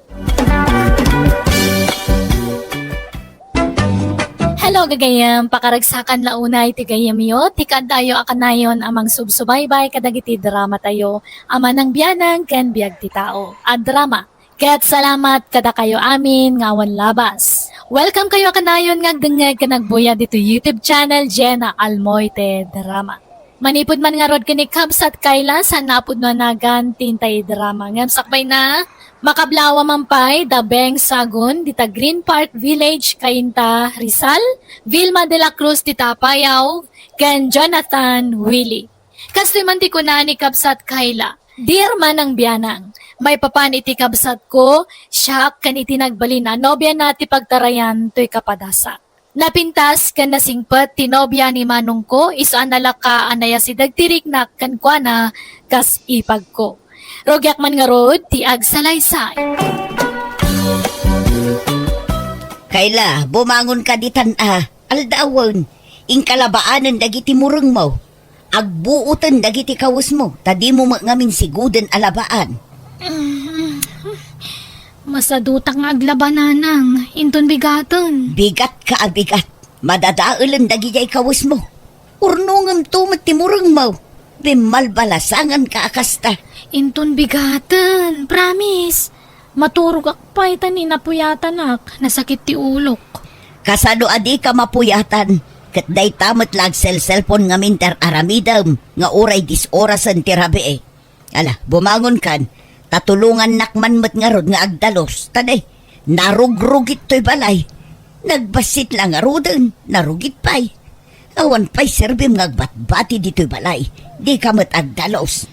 Hello, gagayyem. Pakaragsakan la unay ti gayyemyo, ti kaaddayo a kanayon a mangsubsubaybay kadagiti dramatayo a Manang Bianang ken Biag ti Tao a drama. Ket salamat kadakayo amin nga awan labas. Welcome kayo a kanayon nga agdengngeg ken agbuyat ditoy YouTube channel Jenna Almoite Drama. Manipud man ngarud ken ni Kabsat Kayla, saan a pudno a nagan ti intay drama. Ngem sakbayna, makablawa man pay da Beng Sagun, dita Green Park Village, Cainta, Rizal, Vilma de la Cruz, dita Apayao, ken Jonathan Willie. Kastoy man ti kuna ni Kabsat Kayla, Dear Manang Bianang, maipapan iti kabsatko, siak ken iti nagbalin a nobiana ti pagtarayan toy kapadasa. Napintas ken nasingpet ti nobia ni manongko, isu a nalaka a nayasideg ti riknak kenkuana kas ipagko. Rugiak man ngarud ti agsalaysay. Kayla, bumangon ka ditan a. Aldawen, inka labaanen dagiti murengmo. Agbuoten dagiti kawesmo, ta dimo met ngamin siguden a labaan. Masadutak nga aglaba, nanang, inton bigaten. Bigat ka a bigat. Madadaelen dagijay kawesmo. Urnongemto met ti murengmo. Bimmalbalasangan ka a kasta. Inton bigaten, promise. Maturogak pay ta ni napuyatanak, nasakit ti ulok. Kasano a dika mapuyatan? Ket dayta met la agselselpon ngamin ti ar-aramidem nga uray disorasen ti rabii. Ala, bumangonkan, ta tulongannak man met ngarud nga agdalus. Ta di, narugrugit toy balay. Nagbassit la ngaruden, narugit pay. Awan pay serbim nga agbatbati ditoy balay. Dika met agdalus.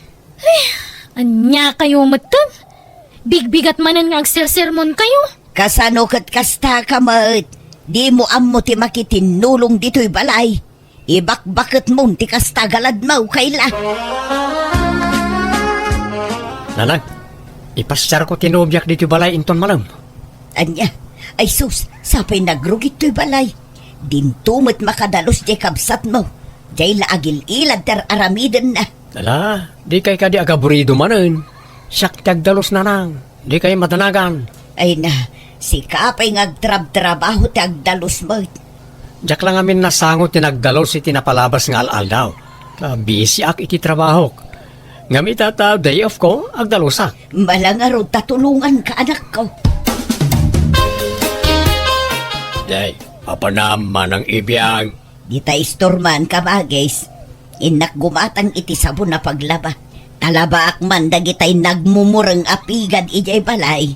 Ania kayo met? Bigbigat manen nga agsersermon kayo. Kasano ket kasta ka met? Dimo ammo ti makitinnulong ditoy balay. Ibakbaketmon ti kasta galadmo, Kayla. Nanang, ipasiarko ti nobiak ditoy balay inton malem. Ania? Ay sus, sapay nagrugit toy balay. Dinto met makadalus diay kabsatmo. Diay la agil-ilad ti ar-aramidenna. Ala, dikay kadi agaburido manen. Siak ti agdalus, nanang. Dikay madanagan. Ay na, sika pay nga agtrabtrabaho ti agdalus met. Diak la ngamin nasango ti nagdalus iti napalabas nga al-aldaw. Ta bisiak iti trabahok. Ngem ita ta day off ko, agdalusak. Malangarud ta tulonganka, anakko. Day, apanam manang ibiang. Dita istorman, kabagis. Innak gumatang iti sabon a paglaba. Ta labaak man dagitay nagmumureng a pigad idiay balay.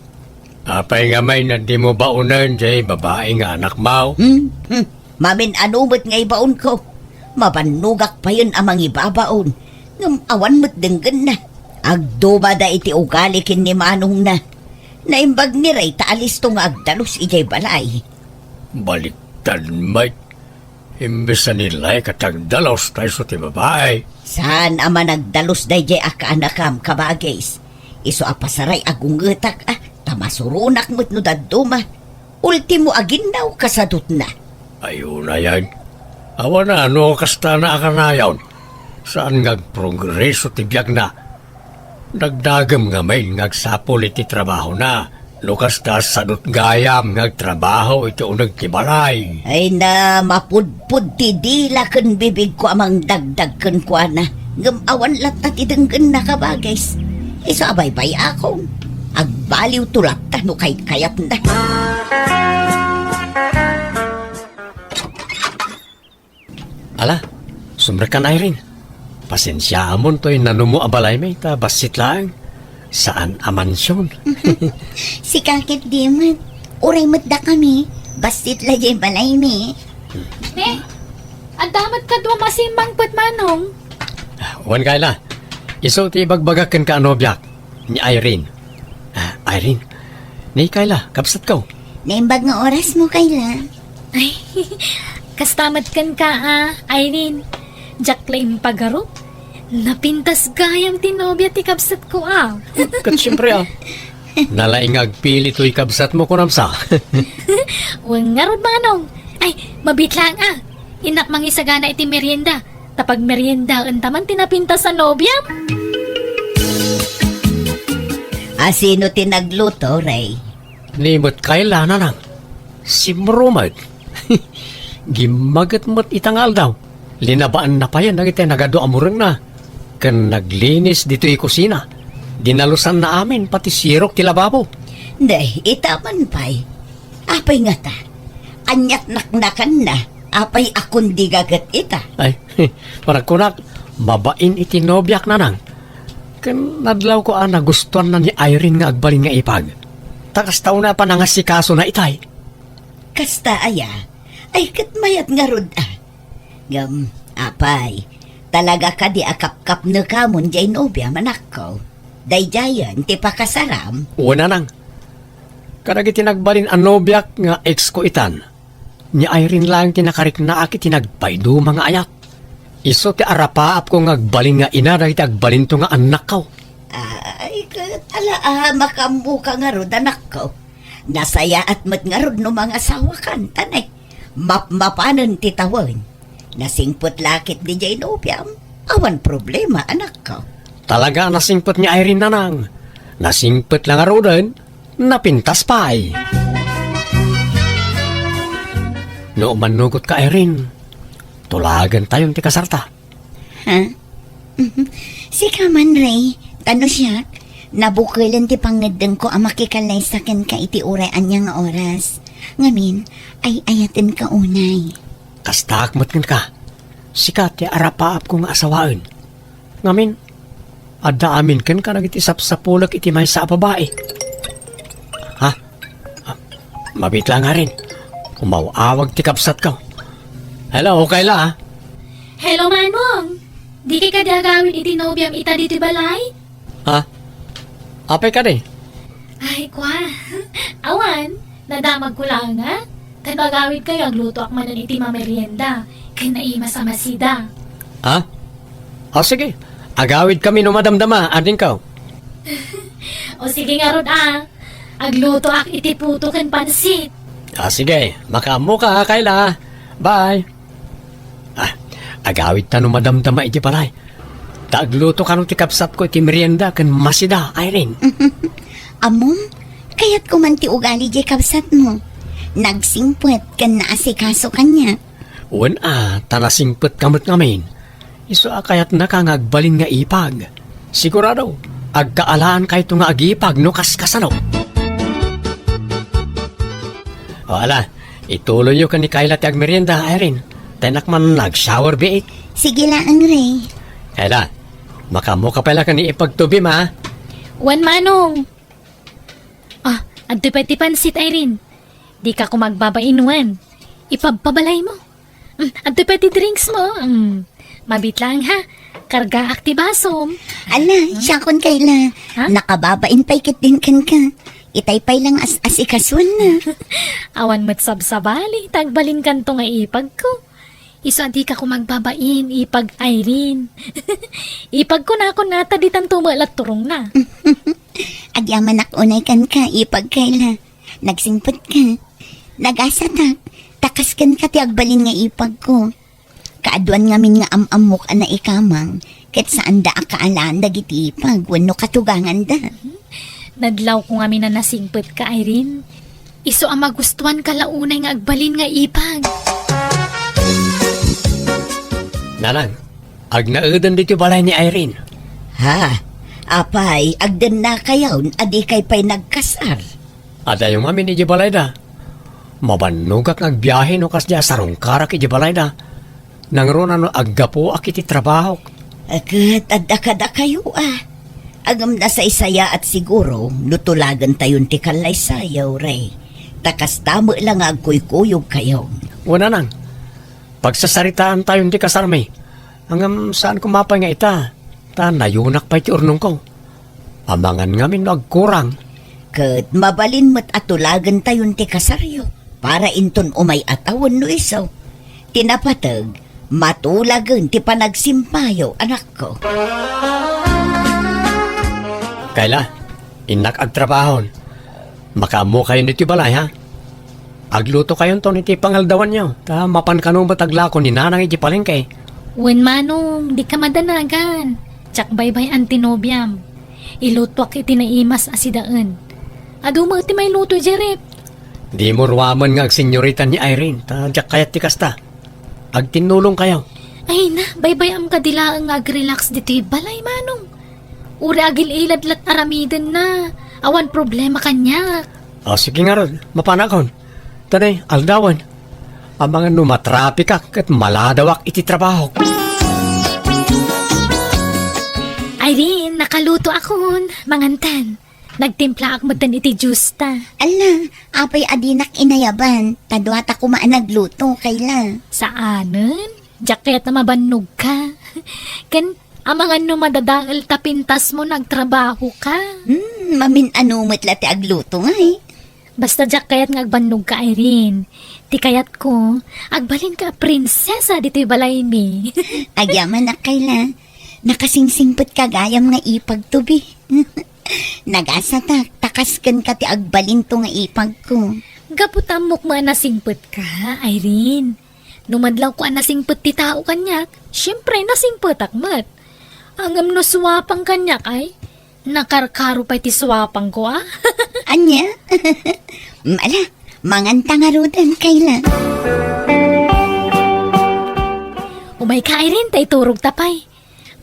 Apay ngamin a dimo baonen diay babai nga anakmo? Hmm? Hmm. Mamin-ano met nga ibaonko? Mabannogak payen a mangibabaon. Ngem awan met denggenna. Agdumada iti ugali ken ni manongna. Naimbag ni Ray ta alisto nga agdalus idiay balay. Baliktad met. Imbes a ni Ray ket agdalus ta isu ti babai. Saan a managdalus daydiay a kaanakam, kabagis. Isu a pasaray a gungetak a, ta masuronak met no dadduma. Ultimo a ginnaw kasadutna. Ay, unayen. Awan a no kastana a kanayon. Saan nga agprogreso ti biagna. Dagdagem ngamin nga agsapul iti trabahona. No kasta, sadut gayam nga agtrabaho iti uneg ti balay. Ay na, mapudpod ti dila ken bibigko a mangdagdag kenkuana. Ngem awan latta ti denggenna, kabagis. Isu a baybay-akon. Agbaliwto latta no kaykayatna. Ala, sumrekkan, Irene. Pasensiaamon toy nanumo a balaymi ta bassit laeng. Saan a mansion. Sika ket di met. Uray met dakami. Bassit la diay balaymi. Ne, adda met kadua masimmangpet, manong. Wen, Kayla. Isu ti ibagbagak kenka a nobiak, ni Irene. Ah, Irene, ni Kayla, kabsatko. Naimbag nga orasmo, Kayla. Ay, kasta met kenka, ah, Irene. Diak la impagarup. Napintas gayam ti nobia ti kabsatko, ah. Ket siempre, ah. Nalaing nga agpili toy kabsatmo, kunam sa. Wen ngarud, manong. Ay, mabiit laeng, ah. Innak mangisagana iti merienda. Ta pagmeriendaenta man ti napintas a nobiam. A, sino ti nagluto, Ray? Ni met Kayla, nanang. Simro met. Gimmaget met ita nga aldaw. Linabaanna payen dagiti nagadu a murengna. Ken naglinis ditoy kusina. Dinalusanna amin pati sirok ti lababo. Day, ita man pay. Apay ngata? Aniat naknakanna? Apay a kundiga ket ita? Ay, panagkunak, babain iti nobiak, nanang. Ken nadlawko a nagustuanna ni Irene nga agbalin nga ipag. Ta kasta unay a panangasikasona itay. Kasta aya? Ay, ket mayat ngarud a. Ngem, apay, talaga kadi a kapkapnekamon diay nobiam, anakko? Daydiayen ti pakasaram? Wen, nanang. Kadagiti nagbalin a nobiak nga ex ko itan, ni Irene laeng ti nakariknaak iti nagpaiduma nga ayat. Isu ti arapaapko nga agbalin nga ina dagiti agbalinto nga annakko. Ay, ket ala a makaammoka ngarud, anakko. Nasayaat met ngarud no mangasawakan, ta ne, mapmapanen ti tawen. Nasingpet la ket diay nobiam, awan problema, anakko. Talaga a nasingpet ni Irene, nanang. Nasingpet la ngaruden, napintas pay. No umannugotka, Irene, tulagentayon ti kasarta. Ha? Sika man, Ray. Ta no siak, nabukelen ti pangngeddengko a makikallaysa kenka iti uray ania nga oras. Ngamin, ay-ayatenka unay. Kastaak met kenka. Sika ti arapaapko nga asawaen. Ngamin, adda amin kenka dagiti sapsapulek iti maysa a babai. Ha? Ah, mabiit la ngarud. Umaw-awag ti kabsatko. Hello, Kayla, ah. Hello, Manong. Dika kadi agawid iti nobiam ita ditoy balay? Ha? Apay kadi? Ay, kwa. Awan, nadamagko laeng, a. Ta no agawidkayo, aglutoak manen iti mamerienda ken naimas a masida. Ha? O, sige. Agawidkami no madamdama, adingko. O, sige ngarud, a. Aglutoak iti puto ken pansit. Ah, sige. Makaammoka, Kayla. Bye. Ah, agawidta no madamdama iti balay. Ta agluto kano ti kabsatko iti merienda ken masida, Irene. Ammom, kayatko man ti ugali diay kabsatmo. Nagsingpet ken naasikaso kaniak. Wen a, ta nasingpetka met ngamin. Isu a kayatnaka nga agbalin nga ipag. Sigurado, agkaalankayto nga agipag no kaskasano. O, ala, ituloyyo ken ni Kayla ti agmerienda, Irene. Ta innak man nag-shower biit. Sige laeng, Ray. Kayla, makaammoka pay la ken ni ipagtubim, a? Wen, Manong. Ah, adda pay ti pansit, Irene. Dika koma agbabain wen. Ipabpabalaymo. Mm, adda pay ti drinks mo. Mm, mabiit laeng, ha. Kargaak ti basom. Ala, siakon, Kayla. Ha? Nakababain pay ketdin kenka. Itay pay la nga as-asikasuenna. Awan met sabsabali, ta agbalinkanto nga ipagko. Isu a dika koma agbabain, ipag Irene. Ipagko nakon, a, ta ditanto met la turongna. Agyamanak unay kenka, ipag Kayla. Nagsingpetka. Nagasatak. Ta kas kenka ti agbalin nga ipagko. Kaaduan ngamin nga am-ammok a naikamang, ket saanda a kaalaan dagiti ipag wenno katuganganda. Nadlawko ngamin a nasingpetka, Irene. Isu a magustuanka la unay nga agbalin nga ipag. Nanang, agnaeden ditoy balay ni Irene. Ha? Apay, agdennakayon a dikay pay nagkasar? Adayo ngamin idiay balayda. Mabannogak nga agbiahe no kasdi a sarungkarak idiay balayda. Nangruna no aggapuak iti trabahok. Ket adda kadakayo, a. Ngem nasaysayaat siguro no tulagentayon ti kallaysayo, Ray. Ta kasta met la nga agkuykuyogkayo. Wen, nanang, pagsasaritaantayon ti kasarmi. Ngem saan koma pay nga ita, ta nayunak pay ti urnongko. Amangan ngamin no agkurang. Ket mabalin met a tulagentayon ti kasaryo para inton umay-at a wenno isu. Ti napateg, matulagen ti panagsimpayo, anakko. Kayla, innak agtrabahon. Makaammokayon ditoy balay, ha? Aglutokayonton iti pangaldawanyo, ta mapan kano met aglako ni Nanang iti palengke. Wen, Manong, dika madanagan. Diak baybay-an ti nobiam. Ilutoak iti naimas a sidaen. Adu met ti mailuto idiay ref. Dimo ruamen nga agsenyorita ni Irene, ta diak kayat ti kasta. Agtinnulongkayo. Ay na, baybay-am kadi laeng nga agrelax ditoy balay, Manong. Uray agil-ilad la't aramidenna. Awan problema kaniak. O, sige ngarud, mapanakon. Ta ne, aldawen. Amangan no matrapikak ket maladawak iti trabahok. Irene, nakalutoakon. Mangantan. Nagtimplaak metten iti juice ta. Ala, apay a dinak inayaban? Ta dua ta koma a nagluto, Kayla. Saanen? Diak kayat a mabannogka. Ken, amangan no madadael ta pintasmo no agtrabahoka. Hmm, mamin-ano met la ti agluto ngay. Basta diak kayat nga agbannogka, Irene. Ti kayatko, agbalinka a prinsesa ditoy balaymi. Agyamanak, Kayla. Nakasingsingpetka gayam nga ipagtubi. Nagasatak, ta kas kenka ti agbalinto nga ipagko. Gapu ta ammok met a nasingpetka, Irene. No madlawko a nasingpet ti tao kaniak, siempre, nasingpetak met. Ngem no suapang kaniak, ay, nakarkaro pay ti suapangko, a? Ania? Ala, manganta ngaruden, Kayla. Umayka, Irene, ta iturogta pay.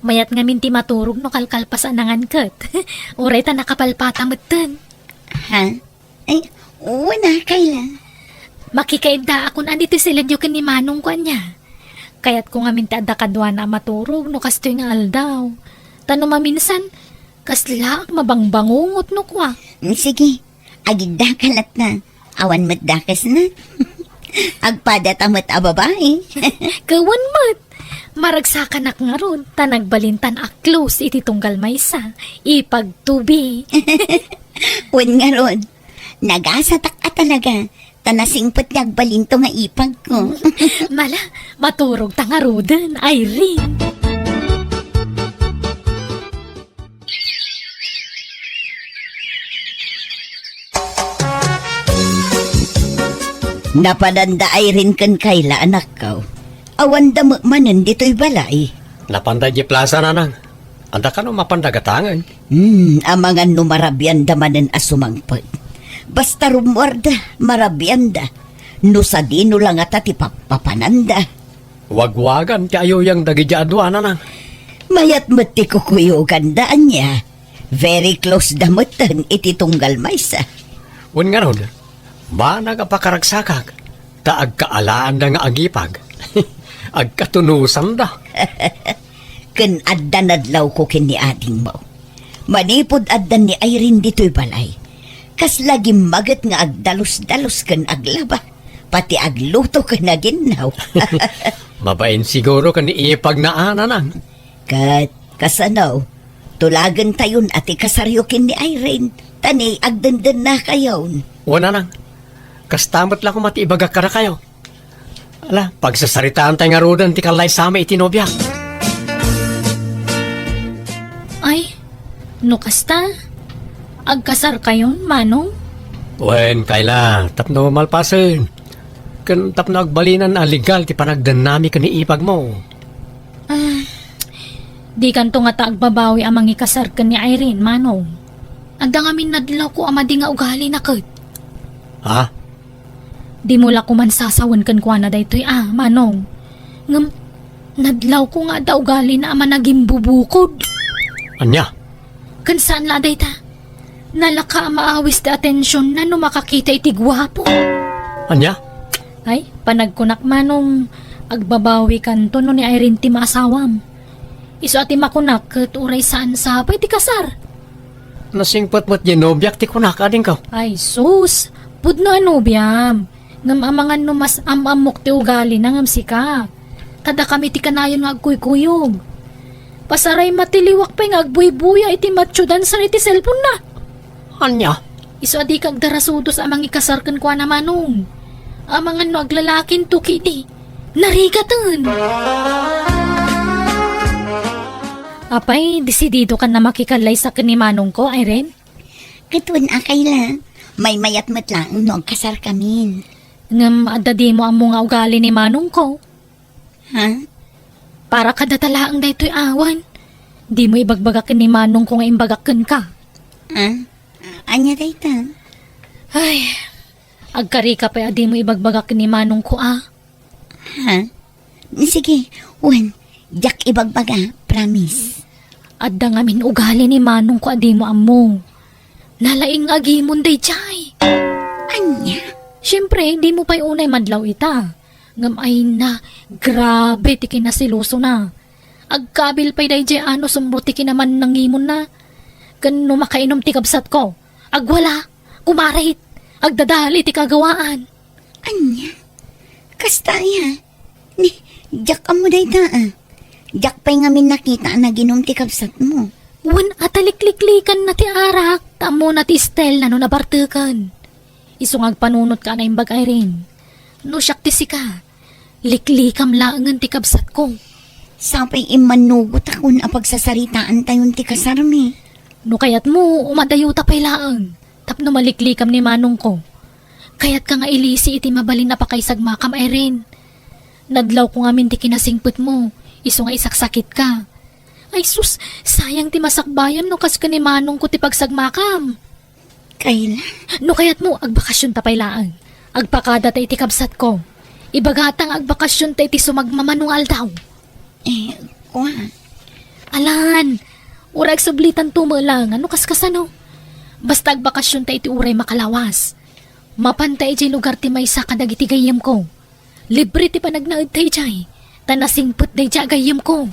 Mayat ngamin ti maturog no kalkalpas a nangan ket. Uray ta nakapalpata metten. Ha? Ay, wen a, Kayla. Makikaiddaakon a ditoy silenyo ken ni Manongko, ania. Kayatko ngamin ti adda kaduana a maturog no kastoy nga aldaw. Ta no maminsan, kaslaak mabangbangungot no kua. Mm, sige, agiddaka latta. Awan met dakesna. Agpadata met a babai. Kawan met. Maragsakanak ngarud, ta nagbalintan a close iti tunggal maysa. Ipagtubi. Wen ngarud, nagasatak a talaga, ta nasingpet ti agbalinto nga ipagko. Mala, maturogta ngaruden, Irene. Napananda Irene ken Kayla, anakko. Awanda met manen ditoy balay. Napanda idiay plasa, nanang. Adda kano mapanda gatangen? Hmm, amangan no marabianda manen a sumangpet. Basta rummuarda, marabianda. No sadino la ngata ti pappapananda. Wagwagan ti ayuyang dagidiay a dua, nanang. Mayat met ti kukuyoganda, ania. Very close da metten iti tunggal maysa. Wen ngarud, banag a pakaragsakak, ta agkaalaanda nga agipag. Agkatunusanda. Ken adda nadlawko ken ni adingmo. Manipud addan ni Irene ditoy balay, kasla gimmaget nga agdalus-dalus ken aglaba, pati agluto ken aginnaw. Mabain siguro ken ni ipagna a, nanang. Ket kasano, tulagentayon a ti kasaryo ken ni Irene, ta ni agdendennakayon. Wen, nanang. Kasta met la koma ti ibagak kadakayo. Ala, pagsasaritaantay ngaruden ti kallaysami iti nobiak. Ay, no kasta, agkasarkayon, Manong? Wen, Kayla, tapno malpasen. Ken tapno agbalinan a legal ti panagdennami ken ni ipagmo. Ah, dikanto ngata agbabawi a mangikasar ken ni Irene, Manong. Adda ngamin nadlawko a madi nga ugalina ket. Ha? Dimo la koman sasawen kenkuana daytoy a, Manong. Ngem, nadlawko nga adda ugalina a managimbubukod. Ania? Ken saan la a dayta. Nalaka a maawis ti atensionna no makakita iti guapo. Ania? Ay, panagkunak, Manong, agbabawikanto no ni Irene ti maasawam. Isu a ti makunak ket uray saan sapay ti kasar. Nasingpet met diay nobiak ti kunak, adingko. Ay, sus! Pudno a nobiam. Ngem amangan no mas am-ammok ti ugalina ngem sika. Kadakami ti kanayon nga agkuykuyog. Pasaray matiliwak pay nga agbuybuya iti matchudan san iti cellphone-na. Ania? Isu a dika agdarasudos a mangikasar kenkuana, Manong. Amangan no aglalakinto kidi. Narigaten! Apay, desididokan a makikallaysa ken ni Manongko, Irene? Ket wen a, Kayla, maymayat met laeng no agkasarkamin. Ngem adda dimo ammo nga ugali ni Manongko. Ha? Para kadata laeng daytoy awan. Dimo ibagbaga ken ni Manongko nga imbagak kenka. Ha? Ania dayta? Ay, agkarika pay a dimo ibagbaga ken ni Manongko a. Ha? Sige, wen, diak ibagbaga, promise. Adda ngamin ugali ni Manongko a dimo ammo. Nalaing agimon daydiay. Ania? Siempre, dimo pay unay madlaw ita. Ngem ay na, grabe ti kinaselosona. Agkabil pay daydiay a no sumro ti kinamannangimonna. Ken no makainom ti kabsatko, agwala, kumarit, agdadali ti kagawaan. Ania? Kasta aya? Ni, diak ammo dayta a. Diak pay ngamin nakita a naginum ti kabsatmo. Wen a ta likliklikanna ti arak, ta ammona ti style-na no nabarteken. Isu nga agpanunotka a naimbag, Irene. No siak ti sika, liklikam laengen ti kabsatko. Sapay immannugotakon a pagsasaritaantayon ti kasarmi. No kayatmo, umadayota pay laeng. tapno maliklikam ni manongko. Kayatka nga ilisi iti mabalin a pakaisagmakam, Irene. Nadlawko ngamin ti kinasingpetmo, isu nga isaksakitka. Ay sus, sayang ti masakbayam no kas ken ni manongko ti pagsagmakam. Kayla? No kayatmo, agbakasyonta pay laeng. Agpakadata iti kabsatko. Ibagata nga agbakasyonta iti sumagmamano nga aldaw. Eh, kua. Alan, uray agsublitanto met laeng, no kaskasano. Basta agbakasyonta iti uray makalawas. Mapanta idiay lugar ti maysa kadagiti gayyemko. Libre ti panagnaedta idiay, ta nasingpet daydiay a gayyemko.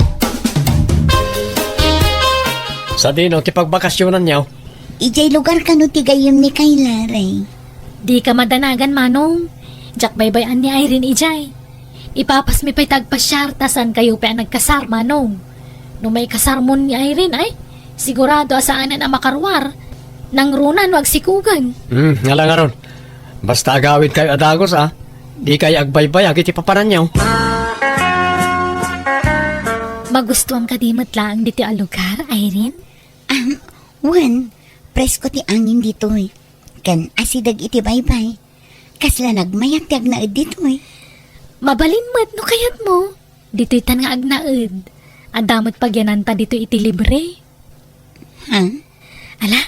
Sadino ti pagbakasyonanyo? Idiay lugar kano ti gayyem ni Kayla, Ray? Dika madanagan, Manong. Diak baybay-an ni Irene idiay. Ipapasmi pay ti agpasiar, ta saankayo pay a nagkasar, Manong. No maikasarmon ni Irene, ay, sigurado a saanen a makaruar. Nangruna no agsikugen. Hmm, ala ngarud. Basta agawidkayo a dagus, a. Dikay agbaybayag iti papananyo. Magustuam kadi met laeng ditoy a lugar, Irene? Ah, wen, presko ti angin ditoy. Ken asideg iti baybay. Kasla nagmayat ti agnaed ditoy. Mabalin met no kayatmo. Ditoytan nga agnaed. Adda met pagyananta ditoy iti libre. Ha? Ala,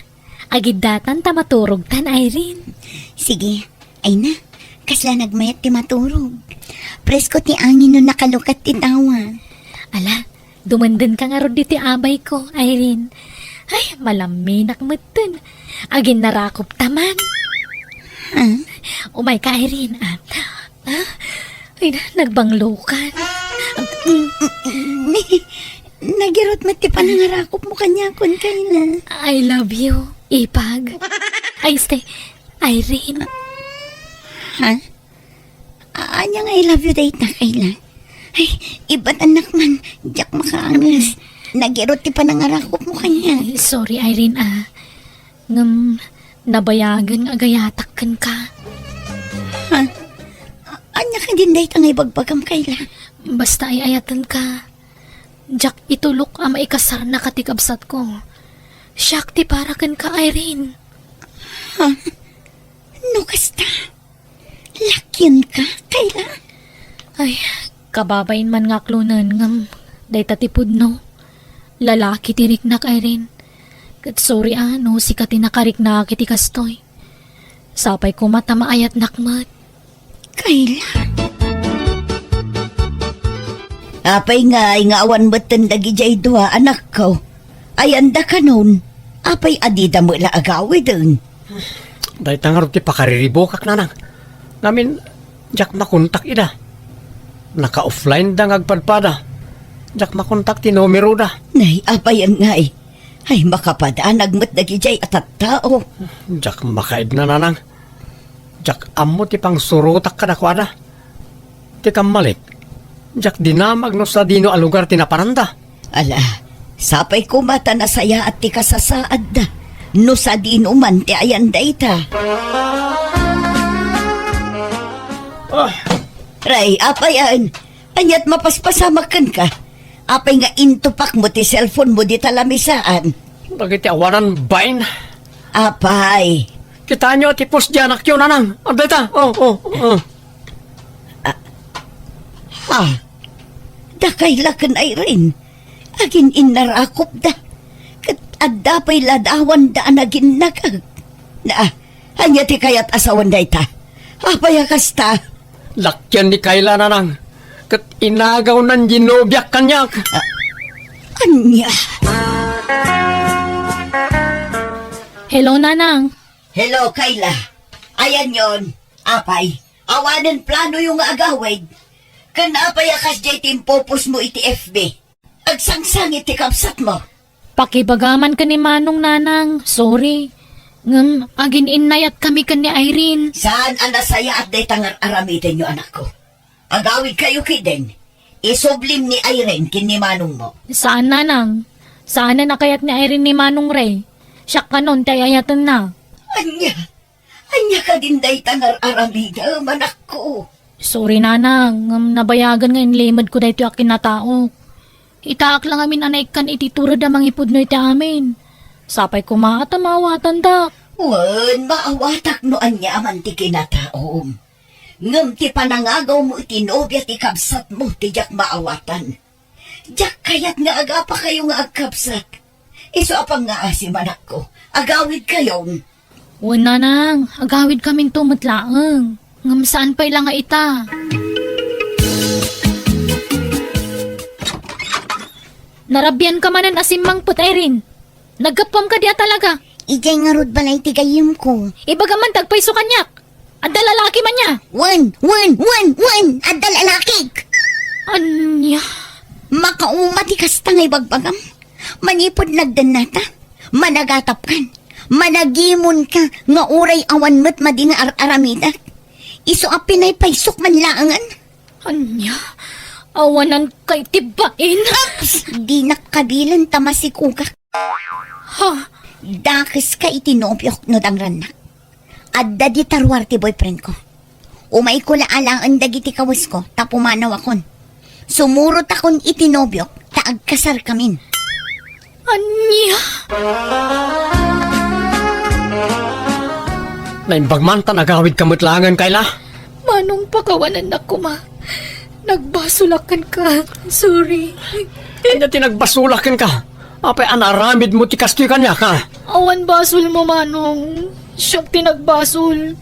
agiddatan ta maturogtan, Irene. Sige, ay na, kasla nagmayat ti maturog. Presko ti angin no nakalukat ti tawa. Ala, dumendenka ngarud ditoy abayko, Irene. Ay, malaminak metten. Aginnarakopta man. Ha? Umayka, Irene, ah. Ah? Ay, na, nagbanglokan. Nagirot met ti panangarakopmo kaniakon, Kayla. I love you, Ipag. Ay, stay. Irene. Ha? A-, ania nga I love you dayta, Kayla? Ay, ibatannak man, diak makaanges. Nagirot ti panangarakopmo kaniak. Sorry, Irene, ah. Ngem, nabayagen nga agayatak kenka. Ha? Ania kadin dayta nga ibagbagam, Kayla? Basta ay-ayatenka. Diak itulok a maikasarnaka ti kabsatko. Siak ti para kenka, Irene. Ha? No kasta? Lakionka, Kayla? Ay, kababain man nga aklonen, ngem dayta ti pudno. Lalaki ti riknak, Irene. Ket sorry a no sika ti nakariknak iti kastoy. Sapay koma ta maayatnak met. Kayla? Apay ngay nga awan metten dagidiay dua, anakko? Ayanda kanon, apay a dida met la agawiden? Dayta ngarud ti pakariribukak, nanang. Ngamin, diak makontak ida. Naka-offline da nga agpadpada. Diak makontak ti numeroda. Nay, apay ngay? Ay, makapadanag met dagidiay a tattao. Diak makaidna, nanang. Diak ammo ti pangsurotak kadakuada. Ti kammalik, diak dinamag no sadino a lugar ti naparanda. Ala, sapay koma ta nasayaat ti kasasaadda no sadino man ti ayan dayta. Ah. Ray, apay aen? Aniat mapaspasamak kenka? Apay nga intupakmo ti cellphone mo dita lamisaan? Dagiti awanan bain. Apay? Kitaenyo ti post di anakyo, nanang. Adda ita. Oh, oh, oh. Ah, ha? Dakay la ken Irene. Agin-innarakopda. Ket adda pay ladawanda a naginnakag. Na, ania ti kayat a sawen dayta? Apay a kasta? Lakian ni Kayla, nanang. Ket inagawnan di nobiak kaniak. Ah, ania? Hello, nanang. Hello, Kayla. Ayanyon, apay, awanen planoyo nga agawid? Ken apay a kasdiay ti impopostmo iti F B? Agsangsangit ti kabsatmo. Pakibagaman ken ni Manong, nanang. Sorry. Ngem agin-innayatkami ken ni Irene. Saan a nasayaat dayta nga ar-aramidenyo, anakko? Agawidkayo kiden. Isublim ni Irene ken ni Manongmo. Saan, nanang. Saanen a kayat ni Irene ni Manong Ray. Siak kanon ti ay-ayatenna. Ania? Ania kadin dayta nga ar-aramidem, anakko? Sorry, nanang, ngem nabayagen nga inlimedko daytoy a kinataok. Itaak la ngamin a naikkan iti tured a mangipudno iti amin. Sapay koma ta maawatandak. Wen, maawatak no aniaman ti kinataom. Ngem ti panangagawmo iti nobia ti kabsatmo ti diak maawatan. Diak kayat nga agapakayo nga agkabsat. Isu a pangngaasim, anakko, agawidkayon. Wen, nanang, agawidkaminto met laeng. Ngem saan pay la nga ita. Narabianka manen a simmangpet, Irene. Naggapuam kadi a talaga. Idiay ngarud balay ti gayyemko. Ibagam man ti agpayso kaniak. Adda lalaki man nia. Wen, wen, wen, wen! Adda lalakik! Ania? Makauma ti kasta nga ibagbagam. Manipud nagdennata, managatapkan, managimonka nga uray awan met madi nga ar-aramidak. Isu a pinaypaysok man laengen. Ania? Awanan kay ti bain? Ups! Dinak kabilen ta masikugak. Ha? Dakeska iti nobiok no dangrannak. Adda dita ruar ti boyfriendko. Umayko la alaen dagiti kawesko ta pumanawakon. Sumurotakon iti nobiok ta agkasarkamin. Ania? Naimbag man ta nagawidka met laengen, Kayla. Manong, pakawanannak koma. Nagbasolak kenka. Sorry. Ania ti nagbasolak kenka? Apay a naaramidmo ti kastoy kaniak, ha? Awan basolmo, Manong. Siak ti nagbasol.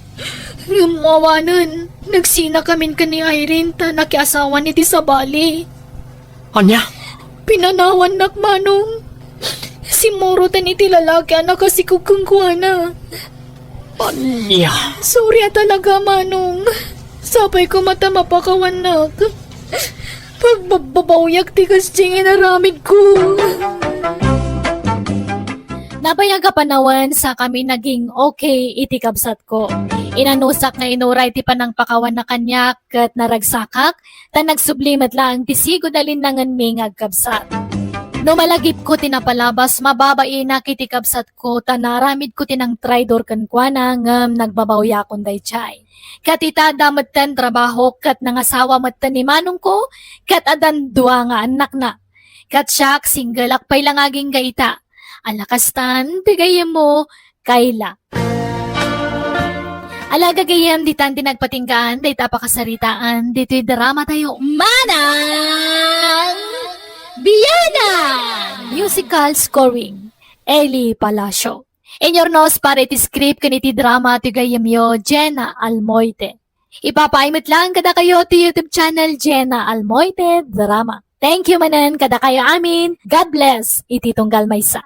Ngem awanen, nagsinakamin ken ni Irene ta nakiasawan iti sabali. Ania? Pinanawannak, Manong. Simmuroten iti lalaki a nakasikog kenkuana. Ania? Sorry a talaga, Manong. Sapay koma ta mapakawannak. Pagbabbabawiak ti kasdiay nga inaramidko. Nabayag a panawen, sakami naging okay iti kabsatko. Inanusak nga inuray ti panangpakawanna kaniak ket naragsakak, ta nagsubli met laeng ti sigud a linnangenmi nga agkabsat. No malagipko ti napalabas, mababainak iti kabsatko ta naaramidko ti nangtraidor kenkuana ngem nagbabawiakon daydiay. Ket ita, adda metten trabahok ket nangasawa metten ni manongko ket addan dua nga annakna. Ket siak, singleak pay la nga agingga ita. Ala kastan ti gayyemmo, Kayla. Ala gagayyem, ditan ti nagpatinggaan dayta a pakasaritaan ditoy dramatayo, Manang Bianan! Musical scoring, Eli Palacio. Inyurnos para iti script ken iti drama ti gayyemyo, Jenna Almoite. Ipapaay met laeng kadakayo ti YouTube channel, Jenna Almoite Drama. Thank you manen kadakayo amin. God bless iti tunggal maysa.